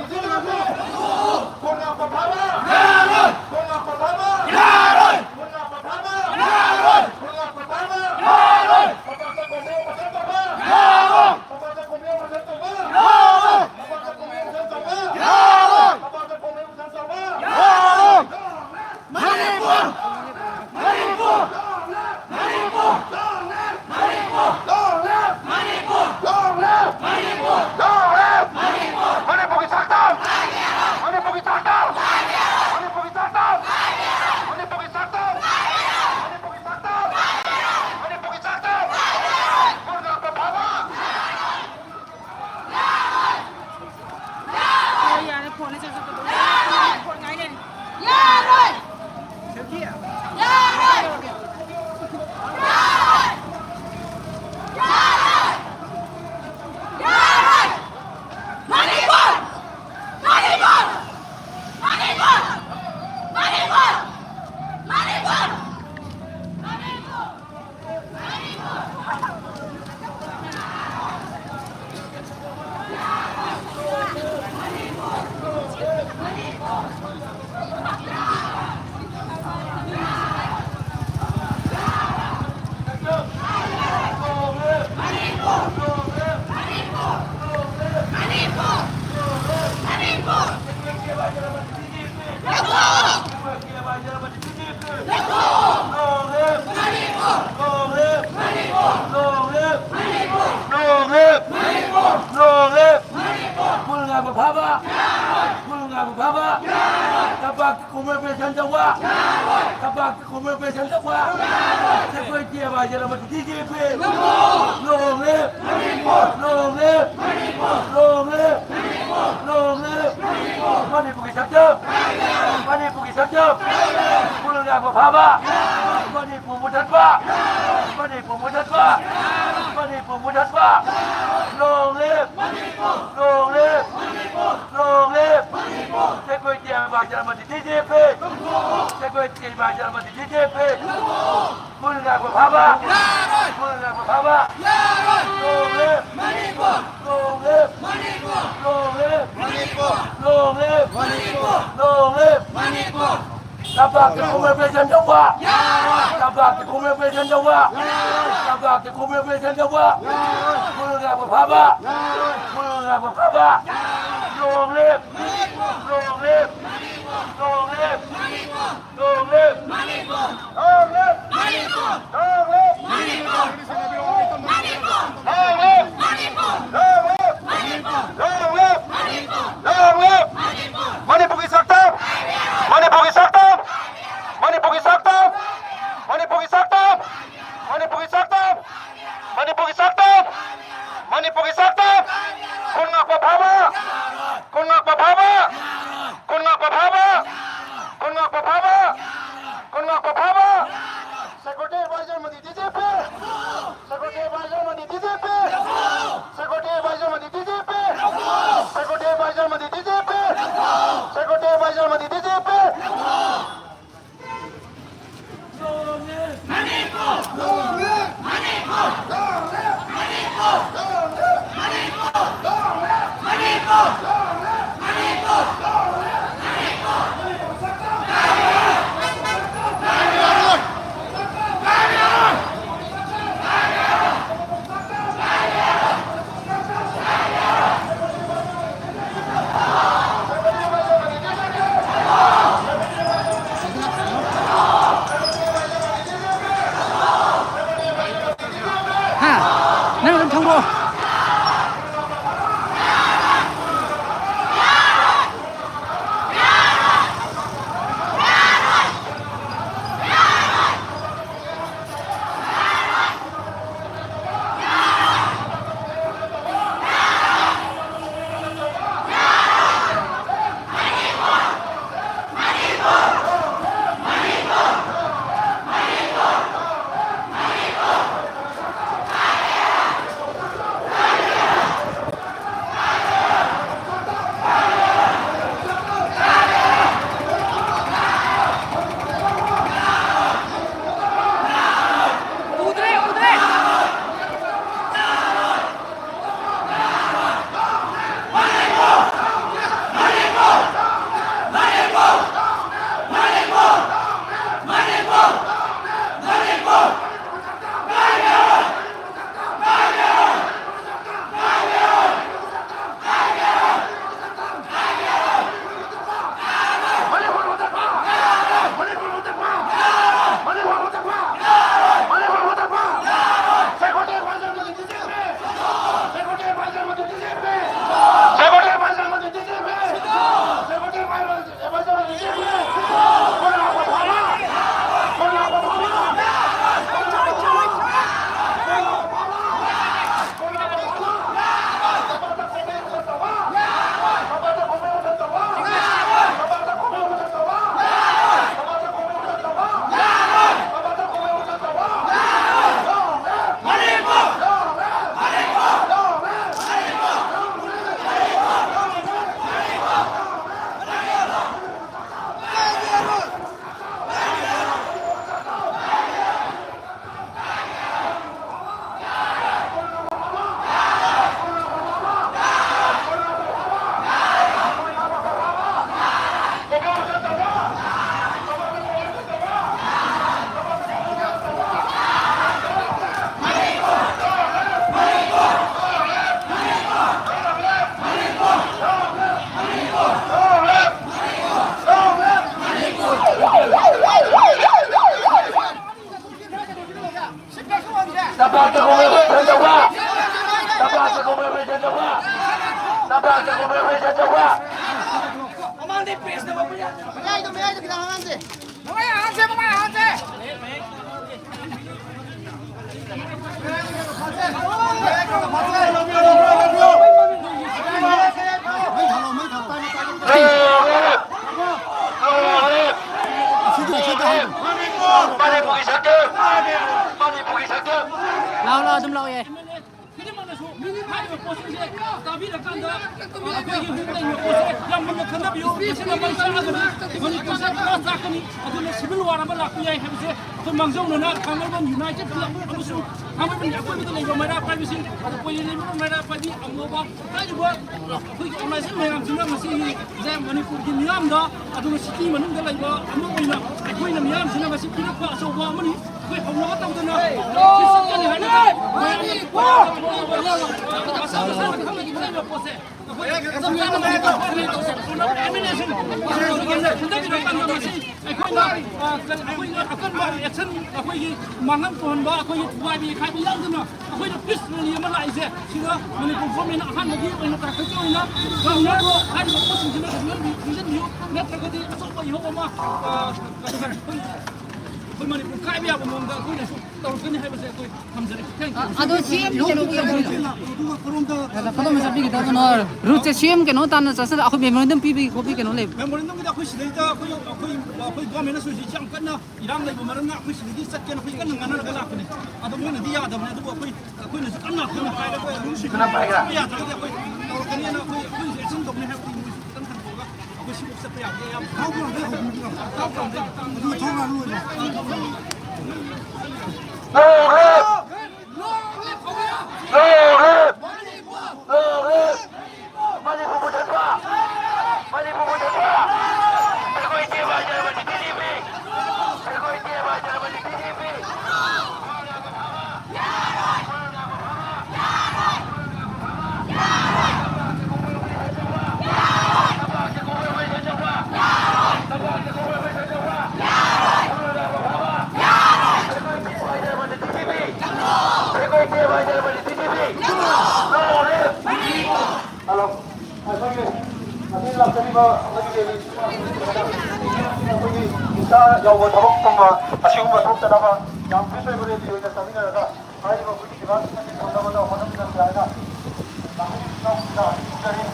Long live! Long live! Long live! Long live! ꯈꯨꯜ ꯉꯥꯛꯄ ꯐꯥꯕ! ꯈꯨꯜ ꯉꯥꯛꯄ ꯐꯥꯕ! ꯇꯝꯄꯥꯛꯇ ꯈꯨꯃꯣꯏ ꯑꯣꯄꯔꯦꯁꯟ ꯇꯧꯕ! ꯇꯝꯄꯥꯛꯇ ꯈꯨꯃꯣꯏ ꯑꯣꯄꯔꯦꯁꯟ ꯇꯧꯕ! ꯑꯩꯈꯣꯏ ꯇꯤ ꯑꯦꯝ ꯑꯥꯏ ꯖꯦꯜ ꯑꯃꯗꯤ ꯕꯤ ꯖꯦ ꯄꯤ! Long live! Long live! Long live! Long live! ꯃꯅꯤꯄꯨꯔꯒꯤ ꯁꯛꯇꯝ! ꯃꯅꯤꯄꯨꯔꯒꯤ ꯁꯛꯇꯝ! ꯈꯨꯜ ꯉꯥꯛꯄ ꯐꯥꯕ! ꯃꯅꯤꯄꯨꯔ ꯃꯨꯊꯠꯄ! ꯃꯅꯤꯄꯨꯔ ꯃꯨꯊꯠꯄ! ꯃꯅꯤꯄꯨꯔ ꯃꯨꯊꯠꯄ! Long live! Long live! Long live! ꯑꯩꯈꯣꯏ ꯇꯤ ꯑꯦꯝ ꯑꯥꯏ ꯖꯦꯜ ꯑꯃꯗꯤ ꯕꯤ ꯖꯦ ꯄꯤ! ꯑꯩꯈꯣꯏ ꯇꯤ ꯑꯦꯝ ꯑꯥꯏ ꯖꯦꯜ ꯑꯃꯗꯤ ꯕꯤ ꯖꯦ ꯄꯤ! ꯈꯨꯜ ꯉꯥꯛꯄ ꯐꯥꯕ! ꯈꯨꯜ ꯉꯥꯛꯄ ꯐꯥꯕ! Long live! Long live! Long live! Long live! Long live! ꯇꯝꯄꯥꯛꯇ ꯈꯨꯃꯣꯏ ꯑꯣꯄꯔꯦꯁꯟ ꯇꯧꯕ! ꯇꯝꯄꯥꯛꯇ ꯈꯨꯃꯣꯏ ꯑꯣꯄꯔꯦꯁꯟ ꯇꯧꯕ! ꯇꯝꯄꯥꯛꯇ ꯈꯨꯃꯣꯏ ꯑꯣꯄꯔꯦꯁꯟ ꯇꯧꯕ! ꯈꯨꯜ ꯉꯥꯛꯄ ꯐꯥꯕ! ꯈꯨꯜ ꯉꯥꯛꯄ ꯐꯥꯕ! Long live! Long live! Long live! Long live! Long live! Long live! Long live! Long live! Long live! Long live! Long live! ꯃꯅꯤꯄꯨꯔꯒꯤ ꯁꯛꯇꯝ! ꯃꯅꯤꯄꯨꯔꯒꯤ ꯁꯛꯇꯝ! ꯃꯅꯤꯄꯨꯔꯒꯤ ꯁꯛꯇꯝ! ꯃꯅꯤꯄꯨꯔꯒꯤ ꯁꯛꯇꯝ! ꯃꯅꯤꯄꯨꯔꯒꯤ ꯁꯛꯇꯝ! ꯃꯅꯤꯄꯨꯔꯒꯤ ꯁꯛꯇꯝ! ꯃꯅꯤꯄꯨꯔꯒꯤ ꯁꯛꯇꯝ! ꯈꯨꯜ ꯉꯥꯛꯄ ꯐꯥꯕ! ꯈꯨꯜ ꯉꯥꯛꯄ ꯐꯥꯕ! ꯈꯨꯜ ꯉꯥꯛꯄ ꯐꯥꯕ! ꯈꯨꯜ ꯉꯥꯛꯄ ꯐꯥꯕ! ꯈꯨꯜ ꯉꯥꯛꯄ ꯐꯥꯕ! Security advisor ꯑꯃꯗꯤ ꯂꯝꯄꯥꯛꯇ ꯈꯣꯡꯎꯞ ꯄ꯭ꯔꯦꯁꯟ ꯇꯧꯕ! ꯂꯝꯄꯥꯛꯇ ꯈꯣꯡꯎꯞ ꯄ꯭ꯔꯦꯁꯟ ꯇꯧꯕ! ꯂꯝꯄꯥꯛꯇ ꯈꯣꯡꯎꯞ ꯄ꯭ꯔꯦꯁꯟ ꯇꯧꯕ! ꯃꯌꯥꯏꯗꯣ, ꯃꯌꯥꯏꯗꯣ ꯈꯤꯇꯪ ꯍꯥꯡꯍꯟꯁꯦ꯫ ꯃꯃꯥꯏ ꯍꯥꯡꯍꯟꯁꯦ, ꯃꯃꯥꯏ ꯍꯥꯡꯍꯟꯁꯦ꯫ ꯃꯩ ꯊꯥꯔꯣ, ꯃꯩ ꯊꯥꯔꯣ꯫ ꯃꯅꯤꯄꯨꯔꯒꯤ ꯁꯛꯇꯝ! ꯃꯅꯤꯄꯨꯔꯒꯤ ꯁꯛꯇꯝ! ꯂꯥꯛꯑꯣ, ꯂꯥꯛꯑꯣ, ꯑꯗꯨꯝ ꯂꯥꯛꯑꯣ, ꯌꯥꯏ꯫ ꯈꯨꯗꯤꯡꯃꯛꯅꯁꯨ ꯍꯥꯏꯔꯤꯕ ꯄꯣꯠꯁꯤꯡꯁꯦ ꯇꯥꯕꯤꯔꯀꯥꯟꯗ ꯑꯩꯈꯣꯏꯒꯤ ꯍꯧꯖꯤꯛ ꯂꯩꯔꯤꯕ ꯄꯣꯠꯁꯦ ꯌꯥꯝ ꯃꯨꯟꯅ ꯈꯟꯊꯕꯤꯌꯨ꯫ ꯃꯁꯤꯅ ꯃꯩ ꯆꯥꯛꯑꯒꯅꯤ, ꯃꯅꯤꯄꯨꯔꯁꯦ ꯄꯨꯔꯥ ꯆꯥꯛꯀꯅꯤ꯫ ꯑꯗꯨꯅ civil war ꯑꯃ ꯂꯥꯛꯄ ꯌꯥꯏ ꯍꯥꯏꯕꯁꯦ ꯑꯩꯈꯣꯏ ꯃꯥꯡꯖꯧꯅꯅ ꯊꯥꯡꯃꯩꯕꯟ United Club ꯑꯃꯁꯨꯡ ꯊꯥꯡꯃꯩꯕꯟꯒꯤ ꯑꯀꯣꯏꯕꯗ ꯂꯩꯕ ꯃꯩꯔꯥ ꯄꯥꯏꯕꯁꯤꯡ, ꯑꯗꯨ ꯀꯣꯏꯔꯤ ꯂꯩꯕ ꯃꯩꯔꯥ ꯄꯥꯏꯕꯤ ꯑꯉꯧꯕ ꯍꯥꯏꯔꯤꯕ ꯑꯩꯈꯣꯏꯒꯤ organization ꯃꯌꯥꯝꯁꯤꯅ ꯃꯁꯤꯒꯤ ꯃꯅꯤꯄꯨꯔꯒꯤ ꯃꯤꯌꯥꯝꯗ, ꯑꯗꯨꯒ city ꯃꯅꯨꯡꯗ ꯂꯩꯕ ꯑꯃ ꯑꯣꯏꯅ ꯑꯩꯈꯣꯏꯅ ꯃꯤꯌꯥꯝꯁꯤꯅ ꯃꯁꯤ ꯄꯤꯔꯛꯄ ꯑꯆꯧꯕ ꯑꯃꯅꯤ꯫ ꯑꯩꯈꯣꯏ ꯍꯧꯅꯕ ꯇꯧꯗꯅ ꯁꯤ ꯆꯠꯀꯅꯤ ꯍꯥꯏꯅ ꯃꯌꯥꯝꯅ ꯃꯁꯥ ꯃꯁꯥꯅ ꯈꯪꯅꯈꯤꯕ ꯂꯩꯕ ꯄꯣꯠꯁꯦ ꯑꯩꯈꯣꯏ ꯆꯞ ꯆꯥꯅ ꯃꯅꯤꯄꯨꯔ ꯒꯣꯔꯃꯦꯟ ꯇꯧꯁꯦ꯫ ꯍꯧꯅꯕ ꯑꯦꯝ ꯑꯦꯜ ꯑꯦꯁꯤꯡ ꯍꯟꯊꯕꯤꯔꯀꯥꯟꯗ ꯃꯁꯤ ꯑꯩꯈꯣꯏꯅ, ꯑ, ꯀꯔꯤ, ꯑꯩꯈꯣꯏꯅ ꯑꯀꯟꯕ action, ꯑꯩꯈꯣꯏꯒꯤ ꯃꯥꯡꯍꯟ ꯇꯣꯛꯍꯟꯕ, ꯑꯩꯈꯣꯏꯒꯤ ꯊꯨꯒꯥꯏꯕ ꯌꯩꯈꯥꯏꯕ ꯌꯥꯎꯗꯅ ꯑꯩꯈꯣꯏꯅ peace rally ꯑꯃ ꯂꯥꯛꯏꯁꯦ, ꯁꯤꯗ ꯃꯅꯤꯄꯨꯔ ꯒꯣꯔꯃꯦꯟꯅ ꯑꯍꯥꯟꯕꯒꯤ ꯑꯣꯏꯅ ꯇꯥꯈꯠꯀꯤ ꯑꯣꯏꯅ ꯇꯧꯅꯕ꯭ꯔꯣ ꯍꯥꯏꯔꯤꯕ ꯄꯣꯠꯁꯤꯡꯁꯤꯅ ꯈꯪꯍꯟꯕꯤ-, ꯈꯪꯖꯟꯕꯤꯌꯨ꯫ ꯅꯠꯇ꯭ꯔꯒꯗꯤ ꯑꯆꯧꯕ ꯏꯍꯧ ꯑꯃ, ꯑ, ꯀꯩꯅꯣ, ꯑꯩꯈꯣꯏ, ꯑꯩꯈꯣꯏ ꯃꯅꯤꯄꯨꯔ ꯀꯥꯏꯕ ꯌꯥꯕ ꯃꯑꯣꯡꯗ ꯑꯩꯈꯣꯏꯅꯁꯨ ꯇꯧꯔꯛꯀꯅꯤ ꯍꯥꯏꯕꯁꯦ ꯑꯩꯈꯣꯏ ꯊꯝꯖꯔꯤ꯫ Thank you. ꯑꯗꯣ ꯁꯤ ꯑꯦꯝ ꯀꯩꯅꯣ ꯑꯗꯨꯒ ꯀꯔꯣꯝꯗ ꯀꯩꯅꯣ ꯆꯠꯄꯤꯒꯗꯕꯅꯣ? ꯔꯨꯠꯁꯦ ꯁꯤ ꯑꯦꯝ ꯀꯩꯅꯣ ꯇꯥꯟꯅ ꯆꯠꯁꯤꯗ ꯑꯩꯈꯣꯏ memorandum ꯄꯤꯕꯒꯤ ꯈꯣꯠꯄꯒꯤ ꯀꯩꯅꯣ ꯂꯩꯕ꯭ꯔꯥ? Memorandumꯒꯤꯗꯤ ꯑꯩꯈꯣꯏ ꯁꯤꯗꯩꯗ ꯑꯩꯈꯣꯏ, ꯑꯩꯈꯣꯏ, ꯑꯩꯈꯣꯏ ꯒꯣꯔꯃꯦꯟꯅꯁꯨ ꯍꯧꯖꯤꯛ ꯌꯥꯝ ꯀꯟꯅ ꯏꯔꯥꯡ ꯂꯩꯕ ꯃꯔꯝꯅ ꯑꯩꯈꯣꯏ ꯁꯤꯗꯒꯤ ꯆꯠꯀꯦꯅ ꯑꯩꯈꯣꯏ ꯀꯟꯅ ꯉꯥꯡꯅꯔꯒ ꯂꯥꯛꯄꯅꯦ꯫ ꯑꯗꯣ ꯃꯣꯏꯅꯗꯤ ꯌꯥꯗꯕꯅꯦ, ꯑꯗꯨꯕꯨ ꯑꯩꯈꯣꯏ, ꯑꯩꯈꯣꯏꯅꯁꯨ ꯀꯟꯅ ꯑꯩꯈꯣꯏꯅ ꯍꯥꯏꯔꯒ ꯑꯗꯨꯝ ꯁꯤꯟꯅꯕ ꯌꯥꯗ꯭ꯔꯒꯗꯤ ꯑꯩꯈꯣꯏ ꯇꯧꯔꯛꯀꯅꯤꯅ ꯑꯩꯈꯣꯏ, ꯑꯩꯈꯣꯏ action ꯇꯧꯅꯤ ꯍꯥꯏꯕꯗꯤ ꯃꯣꯏꯁꯨ ꯈꯤꯇꯪ ꯈꯟꯗꯣꯛꯑꯒ ꯑꯩꯈꯣꯏ ꯁꯤ ꯆꯠꯄ ꯌꯥꯗꯦ꯫ ꯌꯥꯝ ꯊꯥꯎ ꯄꯨꯔꯝꯗ꯭ꯔꯦ, ꯍꯧꯕꯤꯔꯣ꯫ ꯊꯥꯎ ꯄꯨꯔꯝꯗ꯭ꯔꯦ꯫ ꯑꯗꯨ ꯊꯣꯡ ꯉꯥꯛ ꯂꯣꯏꯔꯦ꯫ ꯂꯣꯏꯔꯦ! ꯂꯣꯏꯔꯦ! ꯃꯅꯤꯄꯨꯔ ꯃꯨꯊꯠꯄ! ꯃꯅꯤꯄꯨꯔ ꯃꯨꯊꯠꯄ! ꯑꯩꯈꯣꯏ ꯏꯆꯦ ꯍꯥꯏꯖꯔꯕꯅꯤ ꯕꯤ ꯖꯦ ꯄꯤ! ꯑꯩꯈꯣꯏ ꯏꯆꯦ ꯍꯥꯏꯖꯔꯕꯅꯤ ꯕꯤ ꯖꯦ ꯄꯤ! ꯍꯜꯂꯣ꯫ ꯑꯩꯈꯣꯏꯒꯤ ꯉꯁꯤ ꯂꯥꯛꯆꯔꯤꯕ ꯑꯩꯈꯣꯏꯒꯤ ꯔꯦꯂꯤ, ꯑꯩꯈꯣꯏꯒꯤ ꯍꯤꯡꯁꯥ ꯌꯥꯎꯕ ꯊꯕꯛꯀꯨꯝꯕ ꯑꯁꯤꯒꯨꯝꯕ ꯊꯣꯛꯇꯅꯕ ꯌꯥꯝ ꯐꯤꯠ ꯑꯣꯏꯕ ꯔꯦꯂꯤ ꯑꯣꯏꯅ ꯆꯠꯃꯤꯟꯅꯔꯒ ꯍꯥꯏꯔꯤꯕ ꯑꯩꯈꯣꯏꯒꯤ ꯗꯤꯃꯥꯟꯁꯤꯡ ꯑꯁꯤ ꯐꯪꯅꯕ ꯍꯣꯠꯅꯃꯤꯟꯅꯁꯤ ꯍꯥꯏꯅ ꯂꯥꯛꯄꯤꯔꯤꯕ ꯏꯅꯥꯎꯁꯤꯡꯗ ꯍꯥꯏꯖꯔꯤ꯫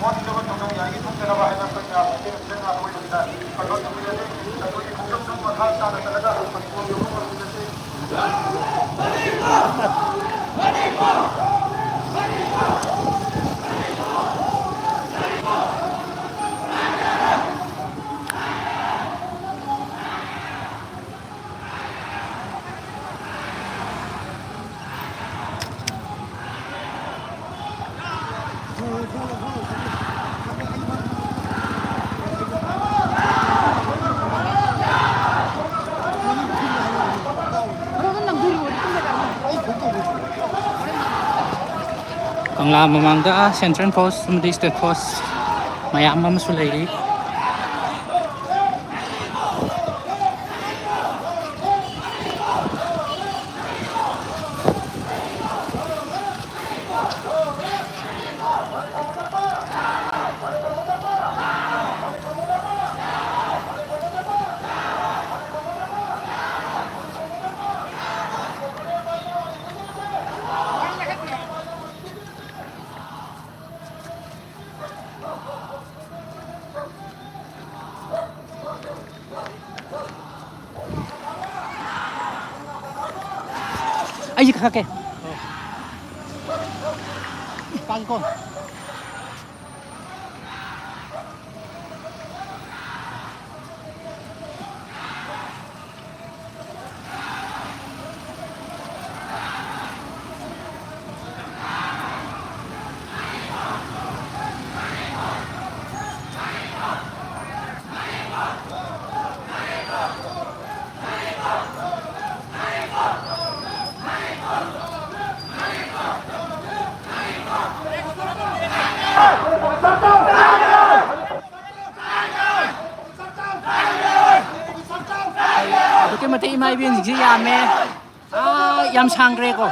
ꯃꯣꯠꯇꯅꯕ ꯊꯧꯗꯥꯡ ꯌꯥꯔꯤꯉꯩ ꯊꯣꯛꯇꯅꯕ ꯍꯥꯏꯅ ꯑꯩꯈꯣꯏ ꯃꯌꯥꯝ ꯃꯩꯇꯩ ꯃꯆꯤꯟ ꯃꯅꯥꯎ ꯑꯣꯏꯕꯅꯤꯅ ꯀꯟꯇ꯭ꯔꯣꯜ ꯇꯧꯃꯤꯟꯅꯁꯤ꯫ ꯑꯩꯈꯣꯏꯒꯤ ꯈꯣꯡꯖꯪ ꯃꯈꯥ ꯇꯥꯅ ꯆꯠꯂꯒ ꯑꯩꯈꯣꯏ ꯃꯅꯤꯄꯨꯔꯒꯤ ꯃꯐꯝ ꯉꯝꯃꯤꯟꯅꯁꯤ꯫ ꯀꯪꯂꯥ ꯃꯃꯥꯡꯗ ꯁꯦꯟꯇ꯭ꯔꯦꯜ ꯐꯣꯔꯁ ꯑꯃꯗꯤ ꯁ꯭ꯇꯦꯠ ꯐꯣꯔꯁ ꯃꯌꯥꯝ ꯑꯃꯁꯨ ꯂꯩꯔꯤ꯫ ꯑꯩꯁꯦ ꯀꯛꯊꯠꯀꯦ꯫ ꯄꯥꯏꯀꯣ꯫ ꯑꯗꯨꯛꯀꯤ ꯃꯇꯤꯛ ꯏꯃꯥ ꯏꯕꯦꯟꯁꯤꯡꯁꯤ ꯌꯥꯝꯃꯦ꯫ ꯑꯥ, ꯌꯥꯝ ꯁꯥꯡꯈ꯭ꯔꯦꯀꯣ꯫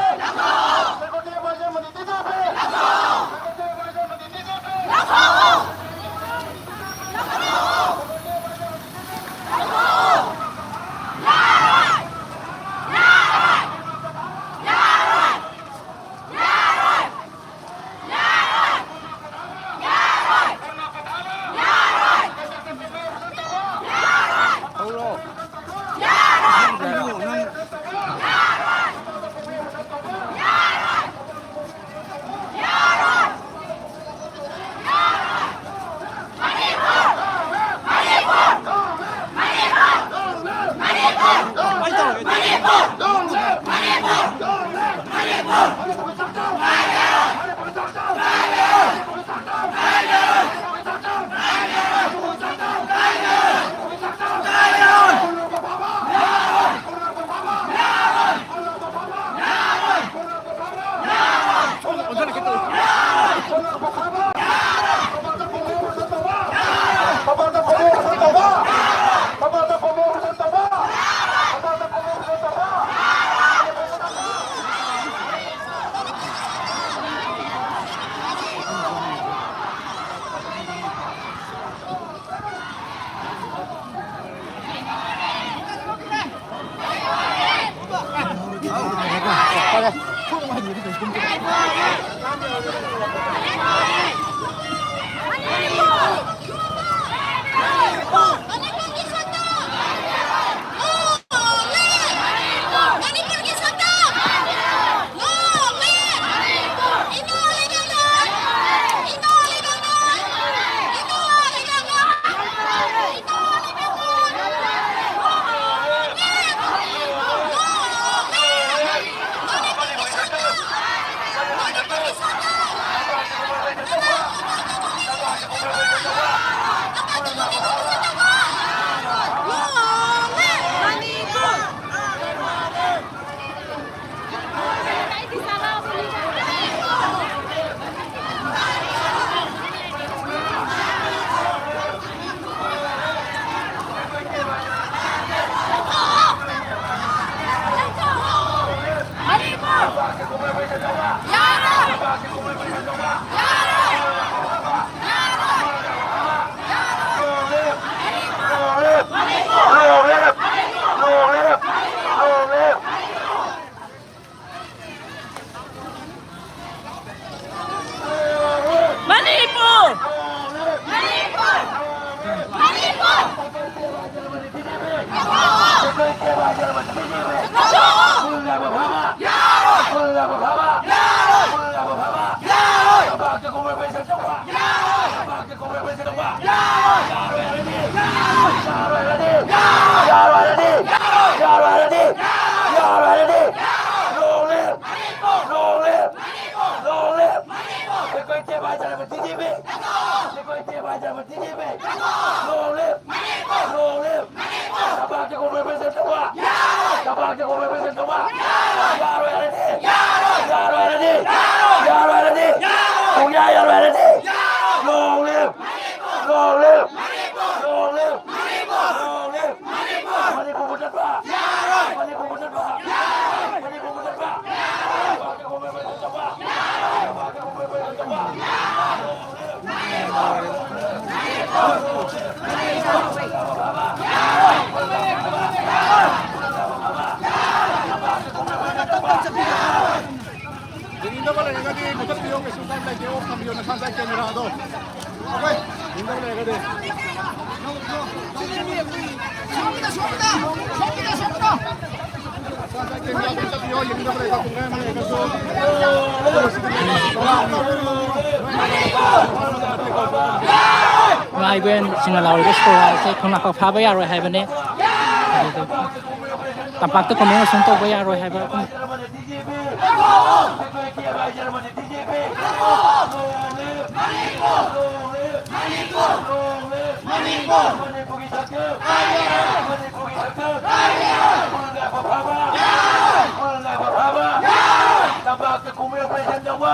Manipur! Manipur! Manipur! Long live! Long live! Long live! ꯑꯩꯈꯣꯏ ꯆꯦ ꯚꯥꯏ ꯆꯠꯂꯕ ꯗꯤ ꯖꯤ ꯄꯤ! ꯑꯩꯈꯣꯏ ꯆꯦ ꯚꯥꯏ ꯆꯠꯂꯕ D G P! Long live! Long live! ꯇꯝꯄꯥꯛꯇ ꯈꯣꯡ represent ꯇꯧꯕ! ꯇꯝꯄꯥꯛꯇ ꯈꯣꯡ represent ꯇꯧꯕ! ꯌꯥꯔꯣꯏ ꯍꯥꯏꯔꯗꯤ! ꯌꯥꯔꯣꯏ ꯍꯥꯏꯔꯗꯤ! ꯌꯥꯔꯣꯏ ꯍꯥꯏꯔꯗꯤ! ꯁꯨꯡꯌꯥ ꯌꯥꯔꯣꯏ ꯍꯥꯏꯔꯗꯤ! Long live! Long live! Long live! Long live! Manipur ꯃꯨꯊꯠꯄ! ꯃꯅꯤꯄꯨꯔ ꯃꯨꯊꯠꯄ! ꯃꯅꯤꯄꯨꯔ ꯃꯨꯊꯠꯄ! ꯌꯦꯡꯅꯤꯡꯗꯕ ꯂꯩꯔꯒꯗꯤ ꯃꯨꯊꯠꯄꯤꯌꯣ, ꯀꯩꯁꯨ ꯀꯥꯏꯕ ꯂꯩꯇꯦ꯫ ꯑꯣꯐ ꯊꯝꯕꯤꯌꯣ ꯅꯁꯥ ꯅꯁꯥꯒꯤ ꯀꯦꯃꯦꯔꯥꯗꯣ꯫ ꯑꯣꯀꯦ? ꯌꯦꯡꯅꯤꯡꯗꯕ ꯂꯩꯔꯒꯗꯤ꯫ ꯅꯁꯥ ꯅꯁꯥꯒꯤ ꯀꯦꯃꯦꯔꯥꯗꯣ ꯃꯨꯊꯠꯄꯤꯌꯣ, ꯌꯦꯡꯅꯤꯡꯗꯕ ꯂꯩꯔꯒ ꯄꯨꯡꯈꯥꯏ ꯑꯃ ꯂꯩꯔꯒꯁꯨ꯫ ꯏꯃꯥ ꯏꯕꯦꯟꯁꯤꯡꯅ ꯂꯥꯎꯔꯤꯕ ꯁꯣꯔ ꯑꯁꯦ ꯈꯣꯡꯅꯥꯡ ꯐꯥꯕ ꯌꯥꯔꯣꯏ ꯍꯥꯏꯕꯅꯦ꯫ ꯑꯗꯨꯗꯒꯤ ꯇꯝꯄꯥꯛꯇ ꯀꯨꯝꯍꯩ ꯑꯁꯨꯝ ꯇꯧꯕ ꯌꯥꯔꯣꯏ ꯍꯥꯏꯕ꯫ ꯇꯝꯄꯥꯛꯇ ꯀꯨꯝꯍꯩ ꯑꯣꯄꯔꯦꯁꯟ ꯇꯧꯕ!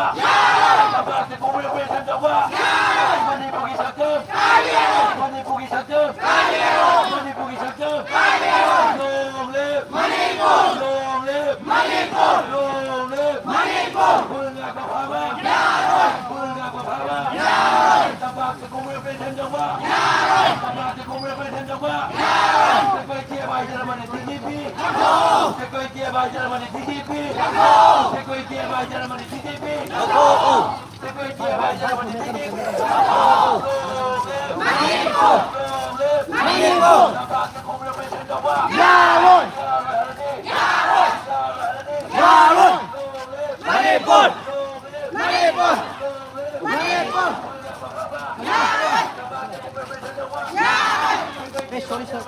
ꯇꯝꯄꯥꯛꯇ ꯀꯨꯝꯍꯩ ꯑꯣꯄꯔꯦꯁꯟ ꯇꯧꯕ! ꯃꯅꯤꯄꯨꯔꯒꯤ ꯁꯛꯇꯝ! ꯃꯅꯤꯄꯨꯔꯒꯤ ꯁꯛꯇꯝ! ꯃꯅꯤꯄꯨꯔꯒꯤ ꯁꯛꯇꯝ! Long live! Long live! Long live! ꯈꯨꯜ ꯉꯥꯛꯄ ꯐꯥꯕ ꯌꯥꯔꯣꯏ! ꯈꯨꯜ ꯉꯥꯛꯄ ꯐꯥꯕ ꯌꯥꯔꯣꯏ! ꯇꯝꯄꯥꯛꯇ ꯈꯣꯡꯕ ꯑꯣꯄꯔꯦꯁꯟ ꯇꯧꯕ ꯌꯥꯔꯣꯏ! ꯇꯝꯄꯥꯛꯇ ꯈꯣꯡꯕ ꯑꯣꯄꯔꯦꯁꯟ ꯇꯧꯕ ꯌꯥꯔꯣꯏ! ꯑꯩꯈꯣꯏ ꯀꯦ ꯋꯥꯏ ꯖꯔꯃꯅꯤ ꯗꯤ ꯖꯤ ꯄꯤ! ꯑꯩꯈꯣꯏ ꯀꯦ ꯋꯥꯏ ꯖꯔꯃꯅꯤ ꯗꯤ ꯖꯤ ꯄꯤ! ꯑꯩꯈꯣꯏ ꯀꯦ ꯋꯥꯏ ꯖꯔꯃꯅꯤ ꯗꯤ ꯖꯤ ꯄꯤ! ꯌꯥꯔꯣꯏ! ꯌꯥꯔꯣꯏ! ꯃꯅꯤꯄꯨꯔ! ꯃꯅꯤꯄꯨꯔ! ꯃꯅꯤꯄꯨꯔ! ꯌꯥꯔꯣꯏ! ꯌꯥꯔꯣꯏ! ꯑꯦ, ꯁꯣꯔꯤ, ꯁꯣꯔꯤ꯫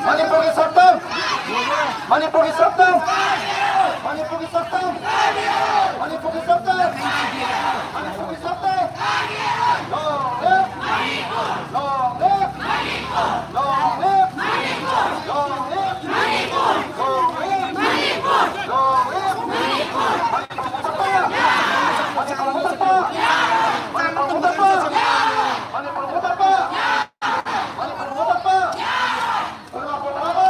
ꯃꯅꯤꯄꯨꯔꯒꯤ ꯁꯛꯇꯝ! ꯃꯅꯤꯄꯨꯔꯒꯤ ꯁꯛꯇꯝ! ꯃꯅꯤꯄꯨꯔꯒꯤ ꯁꯛꯇꯝ! ꯃꯅꯤꯄꯨꯔꯒꯤ ꯁꯛꯇꯝ! ꯃꯅꯤꯄꯨꯔꯒꯤ ꯁꯛꯇꯝ! Long live! Long live! Long live! Long live! Long live! Long live! Manipur ꯃꯨꯊꯠꯄ! ꯃꯅꯤꯄꯨꯔ ꯃꯨꯊꯠꯄ! ꯃꯅꯤꯄꯨꯔ ꯃꯨꯊꯠꯄ! ꯃꯅꯤꯄꯨꯔ ꯃꯨꯊꯠꯄ! ꯈꯨꯜ ꯉꯥꯛꯄ ꯐꯥꯕ!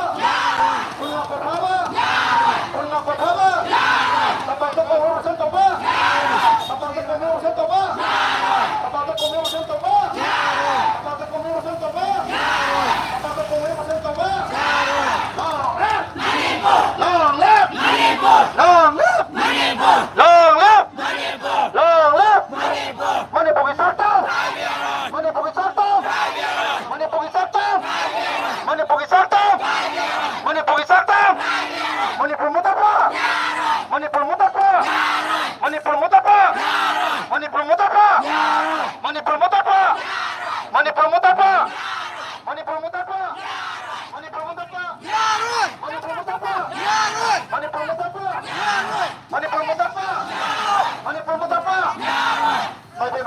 ꯈꯨꯜ ꯉꯥꯛꯄ ꯐꯥꯕ! ꯈꯨꯜ ꯉꯥꯛꯄ ꯐꯥꯕ! ꯇꯝꯄꯥꯛꯇ ꯀꯣꯝꯃꯤ ꯑꯣꯄꯔꯦꯁꯟ ꯇꯧꯕ! ꯇꯝꯄꯥꯛꯇ ꯀꯣꯝꯃꯤ ꯑꯣꯄꯔꯦꯁꯟ ꯇꯧꯕ! ꯇꯝꯄꯥꯛꯇ ꯀꯣꯝꯃꯤ ꯑꯣꯄꯔꯦꯁꯟ ꯇꯧꯕ! ꯇꯝꯄꯥꯛꯇ ꯀꯣꯝꯃꯤ ꯑꯣꯄꯔꯦꯁꯟ ꯇꯧꯕ! ꯇꯝꯄꯥꯛꯇ ꯀꯣꯝꯃꯤ ꯑꯣꯄꯔꯦꯁꯟ ꯇꯧꯕ! Long live! Long live! Long live! Long live! Long live! Manipur! Manipur! Manipur! ꯃꯅꯤꯄꯨꯔꯒꯤ ꯁꯛꯇꯝ! ꯃꯅꯤꯄꯨꯔꯒꯤ ꯁꯛꯇꯝ! ꯃꯅꯤꯄꯨꯔꯒꯤ ꯁꯛꯇꯝ! ꯃꯅꯤꯄꯨꯔꯒꯤ ꯁꯛꯇꯝ! ꯃꯅꯤꯄꯨꯔꯒꯤ ꯁꯛꯇꯝ! ꯃꯅꯤꯄꯨꯔ ꯃꯨꯊꯠꯄ! ꯃꯅꯤꯄꯨꯔ ꯃꯨꯊꯠꯄ! ꯃꯅꯤꯄꯨꯔ ꯃꯨꯊꯠꯄ! ꯃꯅꯤꯄꯨꯔ ꯃꯨꯊꯠꯄ! ꯃꯅꯤꯄꯨꯔ ꯃꯨꯊꯠꯄ! ꯃꯅꯤꯄꯨꯔ ꯃꯨꯊꯠꯄ! ꯃꯅꯤꯄꯨꯔ ꯃꯨꯊꯠꯄ! ꯃꯅꯤꯄꯨꯔ ꯃꯨꯊꯠꯄ! ꯌꯥꯔꯣꯏ! ꯃꯅꯤꯄꯨꯔ ꯃꯨꯊꯠꯄ! ꯌꯥꯔꯣꯏ! ꯃꯅꯤꯄꯨꯔ ꯃꯨꯊꯠꯄ! ꯌꯥꯔꯣꯏ! ꯃꯅꯤꯄꯨꯔ ꯃꯨꯊꯠꯄ! ꯌꯥꯔꯣꯏ! ꯃꯅꯤꯄꯨꯔ ꯃꯨꯊꯠꯄ! ꯌꯥꯔꯣꯏ! ꯃꯩꯇꯩ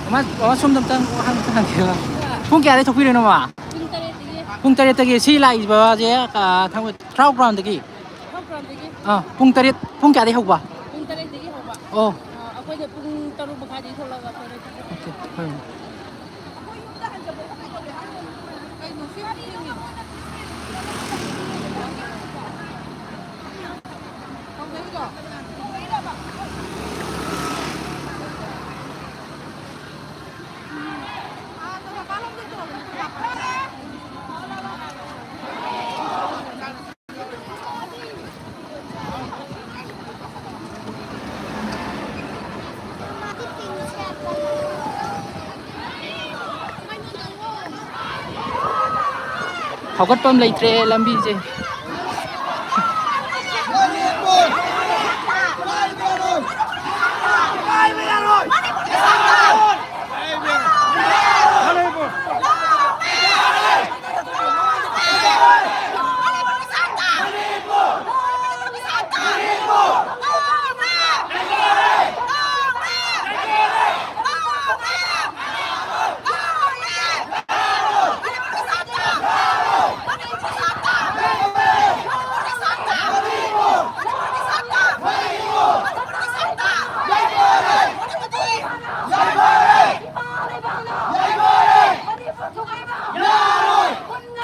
ꯑꯃ, ꯑꯃ ꯁꯣꯝꯗ ꯑꯝꯇꯪ ꯋꯥꯍꯪ ꯑꯝꯇ ꯍꯪꯒꯦꯕ꯫ ꯄꯨꯡ ꯀꯌꯥꯗꯩ ꯊꯣꯛꯄꯤꯔꯤꯅꯣ, ꯃꯥ? ꯄꯨꯡ ꯇꯔꯦꯠꯇꯒꯤ꯫ ꯄꯨꯡ ꯇꯔꯦꯠꯇꯒꯤ꯫ ꯁꯤ ꯂꯥꯛꯏꯕꯁꯦ, ꯑ, ꯊꯥꯡꯃꯩ ꯇ꯭ꯔꯥꯎ ꯒ꯭ꯔꯥꯎꯟꯗꯒꯤ? ꯇ꯭ꯔꯥꯎ ꯒ꯭ꯔꯥꯎꯟꯗꯒꯤ꯫ ꯑꯥ, ꯄꯨꯡ ꯇꯔꯦꯠ, ꯄꯨꯡ ꯀꯌꯥꯗꯩ ꯍꯧꯕ? ꯄꯨꯡ ꯇꯔꯦꯠꯇꯒꯤ ꯍꯧꯕ꯫ ꯑꯣ꯫ ꯑ, ꯑꯩꯈꯣꯏꯅ ꯄꯨꯡ ꯇꯔꯨꯛ ꯃꯈꯥꯏꯗꯒꯤ ꯊꯣꯛꯂꯛꯑꯒ ꯑꯩꯈꯣꯏꯅ ꯑꯣꯀꯦ, ꯍꯣꯏ꯫ ꯍꯧꯒꯠꯐꯝ ꯂꯩꯇ꯭ꯔꯦ ꯂꯝꯕꯤꯁꯦ꯫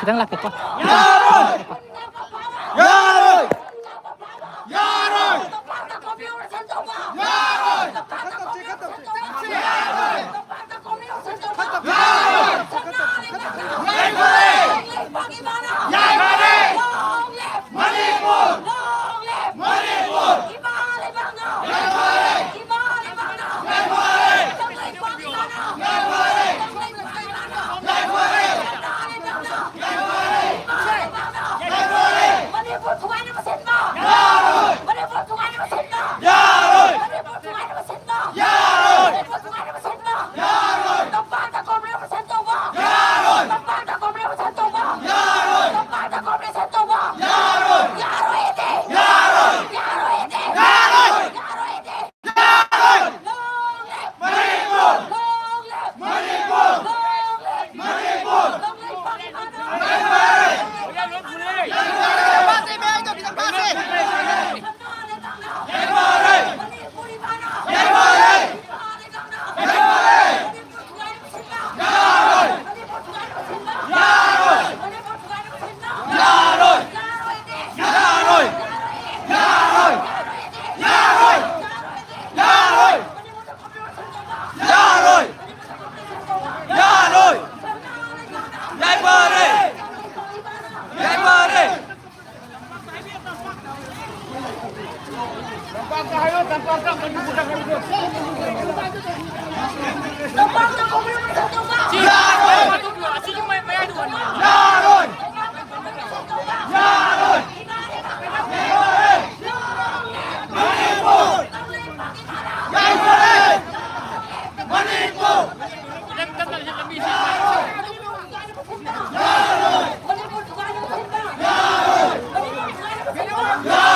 ꯈꯤꯇꯪ ꯂꯥꯛꯀꯦꯀꯣ꯫ ꯃꯅꯤꯄꯨꯔ ꯊꯨꯒꯥꯏꯅꯕ ꯁꯤꯟꯕ! ꯃꯅꯤꯄꯨꯔ ꯊꯨꯒꯥꯏꯅꯕ ꯁꯤꯟꯕ! ꯃꯅꯤꯄꯨꯔ ꯊꯨꯒꯥꯏꯅꯕ ꯁꯤꯟꯕ! ꯇꯝꯄꯥꯛꯇ ꯀꯣꯝꯔꯦ ꯑꯣꯄꯔꯦꯁꯟ ꯇꯧꯕ! ꯇꯝꯄꯥꯛꯇ ꯀꯣꯝꯔꯦ ꯑꯣꯄꯔꯦꯁꯟ ꯇꯧꯕ! ꯇꯝꯄꯥꯛꯇ ꯀꯣꯝꯔꯦ ꯑꯣꯄꯔꯦꯁꯟ ꯇꯧꯕ! ꯌꯥꯔꯣꯏ ꯑꯩꯗꯤ! ꯌꯥꯔꯣꯏ ꯑꯩꯗꯤ! ꯌꯥꯔꯣꯏ ꯑꯩꯗꯤ! Long live! Long live! Long live! Long live! Long live! ꯌꯥꯔꯣꯏ! ꯌꯥꯔꯣꯏ! ꯌꯥꯔꯣꯏ! ꯌꯥꯏꯐꯔꯦ! ꯌꯥꯏꯐꯔꯦ! ꯌꯥꯔꯣꯏ!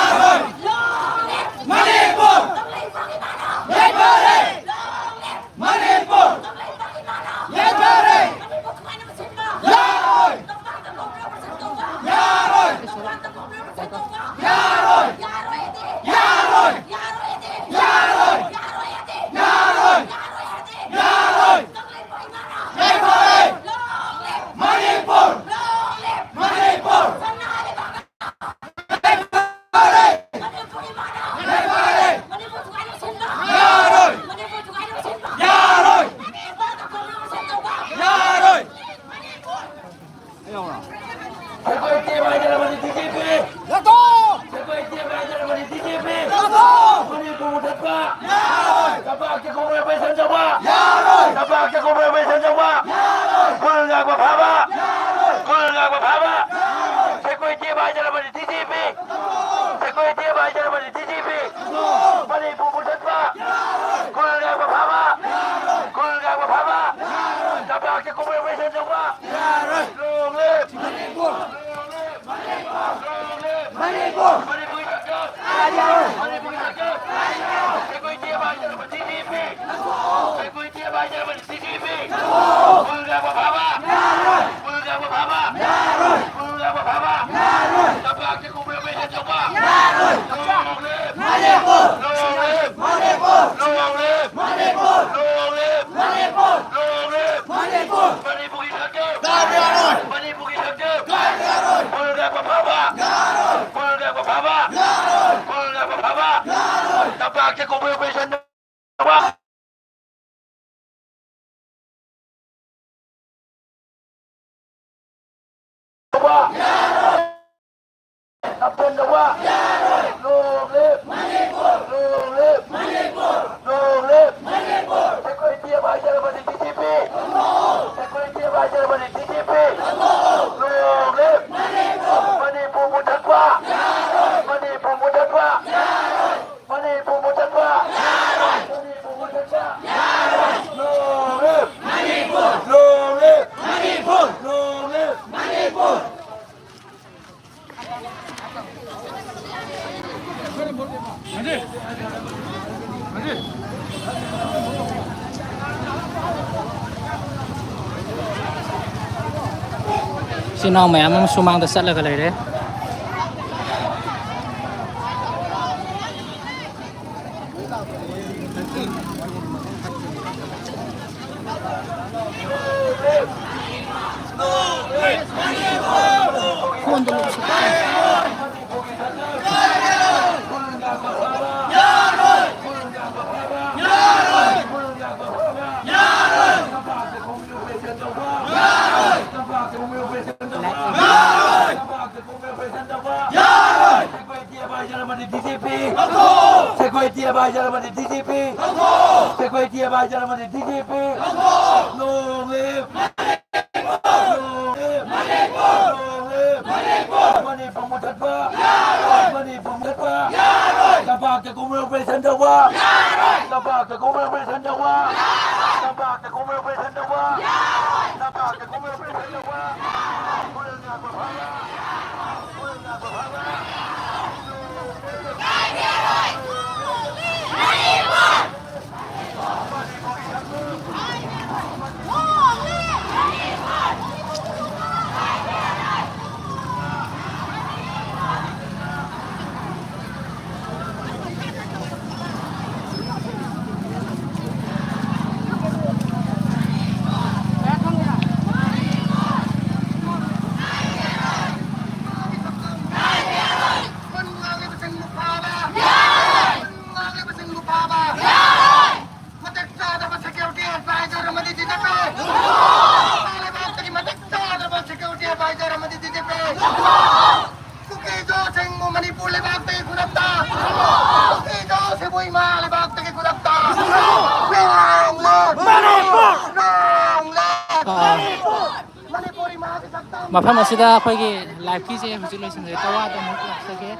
ꯌꯥꯔꯣꯏ! ꯃꯅꯤꯄꯨꯔ! ꯃꯅꯤꯄꯨꯔ! ꯃꯅꯤꯄꯨꯔ! ꯃꯅꯤꯄꯨꯔ! ꯌꯥꯔꯣꯏ! ꯌꯥꯔꯣꯏ! ꯇꯝꯄꯥꯛꯇ ꯈꯣꯡꯕ ꯑꯣꯄꯔꯦꯁꯟ ꯇꯧꯕ! ꯌꯥꯔꯣꯏ! ꯇꯝꯄꯥꯛꯇ ꯈꯣꯡꯕ ꯑꯣꯄꯔꯦꯁꯟ ꯇꯧꯕ! ꯌꯥꯔꯣꯏ! ꯈꯨꯜ ꯉꯥꯛꯄ ꯐꯥꯕ! ꯌꯥꯔꯣꯏ! ꯈꯨꯜ ꯉꯥꯛꯄ ꯐꯥꯕ! ꯌꯥꯔꯣꯏ! Security ꯍꯥꯏꯖꯔꯕꯅꯤ, D G P! Security ꯍꯥꯏꯖꯔꯕꯅꯤ, D G P! ꯃꯅꯤꯄꯨꯔ ꯃꯨꯊꯠꯄ! ꯈꯨꯜ ꯉꯥꯛꯄ ꯐꯥꯕ! ꯈꯨꯜ ꯉꯥꯛꯄ ꯐꯥꯕ! ꯇꯝꯄꯥꯛꯇ ꯈꯣꯡꯕ ꯑꯣꯄꯔꯦꯁꯟ ꯇꯧꯕ! Long live! Long live! Long live! Manipur! Manipur! ꯃꯅꯤꯄꯨꯔꯒꯤ ꯁꯔꯀꯥꯔ! ꯃꯅꯤꯄꯨꯔꯒꯤ ꯁꯔꯀꯥꯔ! Security ꯍꯥꯏꯖꯔꯕꯅꯤ, D G P! Security ꯍꯥꯏꯖꯔꯕꯅꯤ, D G P! ꯈꯨꯜ ꯉꯥꯛꯄ ꯐꯥꯕ! ꯈꯨꯜ ꯉꯥꯛꯄ ꯐꯥꯕ! ꯈꯨꯜ ꯉꯥꯛꯄ ꯐꯥꯕ! ꯇꯝꯄꯥꯛꯇ ꯈꯣꯡꯕ ꯑꯣꯄꯔꯦꯁꯟ ꯇꯧꯕ! Long live! Manipur! Long live! Manipur! Long live! Manipur! Long live! Manipur! Long live! Manipur! ꯃꯅꯤꯄꯨꯔꯒꯤ ꯁꯔꯀꯥꯔ! ꯀꯥꯏꯕ ꯌꯥꯔꯣꯏ! ꯃꯅꯤꯄꯨꯔꯒꯤ ꯁꯔꯀꯥꯔ! ꯀꯥꯏꯕ ꯌꯥꯔꯣꯏ! ꯈꯨꯜ ꯉꯥꯛꯄ ꯐꯥꯕ! ꯌꯥꯔꯣꯏ! ꯈꯨꯜ ꯉꯥꯛꯄ ꯐꯥꯕ! ꯌꯥꯔꯣꯏ! ꯈꯨꯜ ꯉꯥꯛꯄ ꯐꯥꯕ! ꯌꯥꯔꯣꯏ! ꯇꯝꯄꯥꯛꯇ ꯈꯣꯡꯕ ꯑꯣꯄꯔꯦꯁꯟ ꯇꯧꯕ! ꯅꯝꯊꯟꯗꯕ! Long live! Long live! Long live! Security ꯍꯥꯏꯖꯔꯕꯅꯤ, D G P! Security ꯍꯥꯏꯖꯔꯕꯅꯤ, D G P! Long live! Manipur ꯃꯨꯊꯠꯄ! ꯃꯅꯤꯄꯨꯔ ꯃꯨꯊꯠꯄ! ꯃꯅꯤꯄꯨꯔ ꯃꯨꯊꯠꯄ! ꯃꯅꯤꯄꯨꯔ ꯃꯨꯊꯠꯄ! Long live! Long live! Long live! ꯏꯆꯤꯟ ꯏꯅꯥꯎ ꯃꯌꯥꯝ ꯑꯃ ꯁꯨꯃꯥꯡꯗ ꯆꯠꯂꯒ ꯂꯩꯔꯦ꯫ Security ꯍꯥꯏꯖꯔꯕꯅꯤ, D G P! Security F I R ꯑꯃꯗꯤ D G P. Security F I R ꯑꯃꯗꯤ D G P. Long live! Long live! Long live! Manipur ꯃꯨꯊꯠꯄ! ꯃꯅꯤꯄꯨꯔ ꯃꯨꯊꯠꯄ! ꯂꯝꯄꯥꯛꯇ ꯀꯨꯝꯃꯣꯏ ꯑꯣꯄꯔꯦꯁꯟ ꯇꯧꯕ! ꯂꯝꯄꯥꯛꯇ ꯀꯨꯝꯃꯣꯏ ꯑꯣꯄꯔꯦꯁꯟ ꯇꯧꯕ! ꯂꯝꯄꯥꯛꯇ ꯀꯨꯝꯃꯣꯏ ꯑꯣꯄꯔꯦꯁꯟ ꯇꯧꯕ! ꯂꯝꯄꯥꯛꯇ ꯀꯨꯝꯃꯣꯏ ꯑꯣꯄꯔꯦꯁꯟ ꯇꯧꯕ! ꯈꯨꯟ ꯉꯥꯛꯂꯤꯕꯁꯤꯡꯕꯨ ꯐꯥꯕ! ꯈꯨꯟ ꯉꯥꯛꯂꯤꯕꯁꯤꯡꯕꯨ ꯐꯥꯕ! ꯃꯇꯤꯛ ꯆꯥꯗꯕ ꯁꯦꯀ꯭ꯌꯨꯔꯤꯇꯤ ꯑꯦꯗꯚꯥꯏꯖꯔ ꯑꯃꯗꯤ ꯗꯤ ꯖꯤ ꯄꯤ! ꯂꯩꯕꯥꯛꯇꯒꯤ ꯃꯇꯤꯛ ꯆꯥꯗꯕ ꯁꯦꯀ꯭ꯌꯨꯔꯤꯇꯤ ꯑꯦꯗꯚꯥꯏꯖꯔ ꯑꯃꯗꯤ ꯗꯤ ꯖꯤ ꯄꯤ! ꯀꯨꯀꯤꯖꯣꯁꯤꯡꯕꯨ ꯃꯅꯤꯄꯨꯔ ꯂꯩꯕꯥꯛꯇꯒꯤ ꯈꯨꯗꯛꯇ! ꯀꯨꯀꯤꯖꯣꯁꯤꯕꯨ ꯏꯃꯥ ꯂꯩꯕꯥꯛꯇꯒꯤ ꯈꯨꯗꯛꯇ! Long live! Long live! ꯑꯥ꯫ ꯃꯅꯤꯄꯨꯔ ꯏꯃꯥꯒꯤ ꯁꯛꯇꯝ! ꯃꯐꯝ ꯑꯁꯤꯗ ꯑꯩꯈꯣꯏꯒꯤ ꯂꯥꯏꯐꯀꯤꯁꯦ ꯍꯧꯖꯤꯛ ꯂꯣꯏꯁꯤꯟꯖꯔꯦ꯫ ꯇꯋꯥꯗ ꯑꯃꯨꯛ ꯂꯥꯛꯆꯒꯦ꯫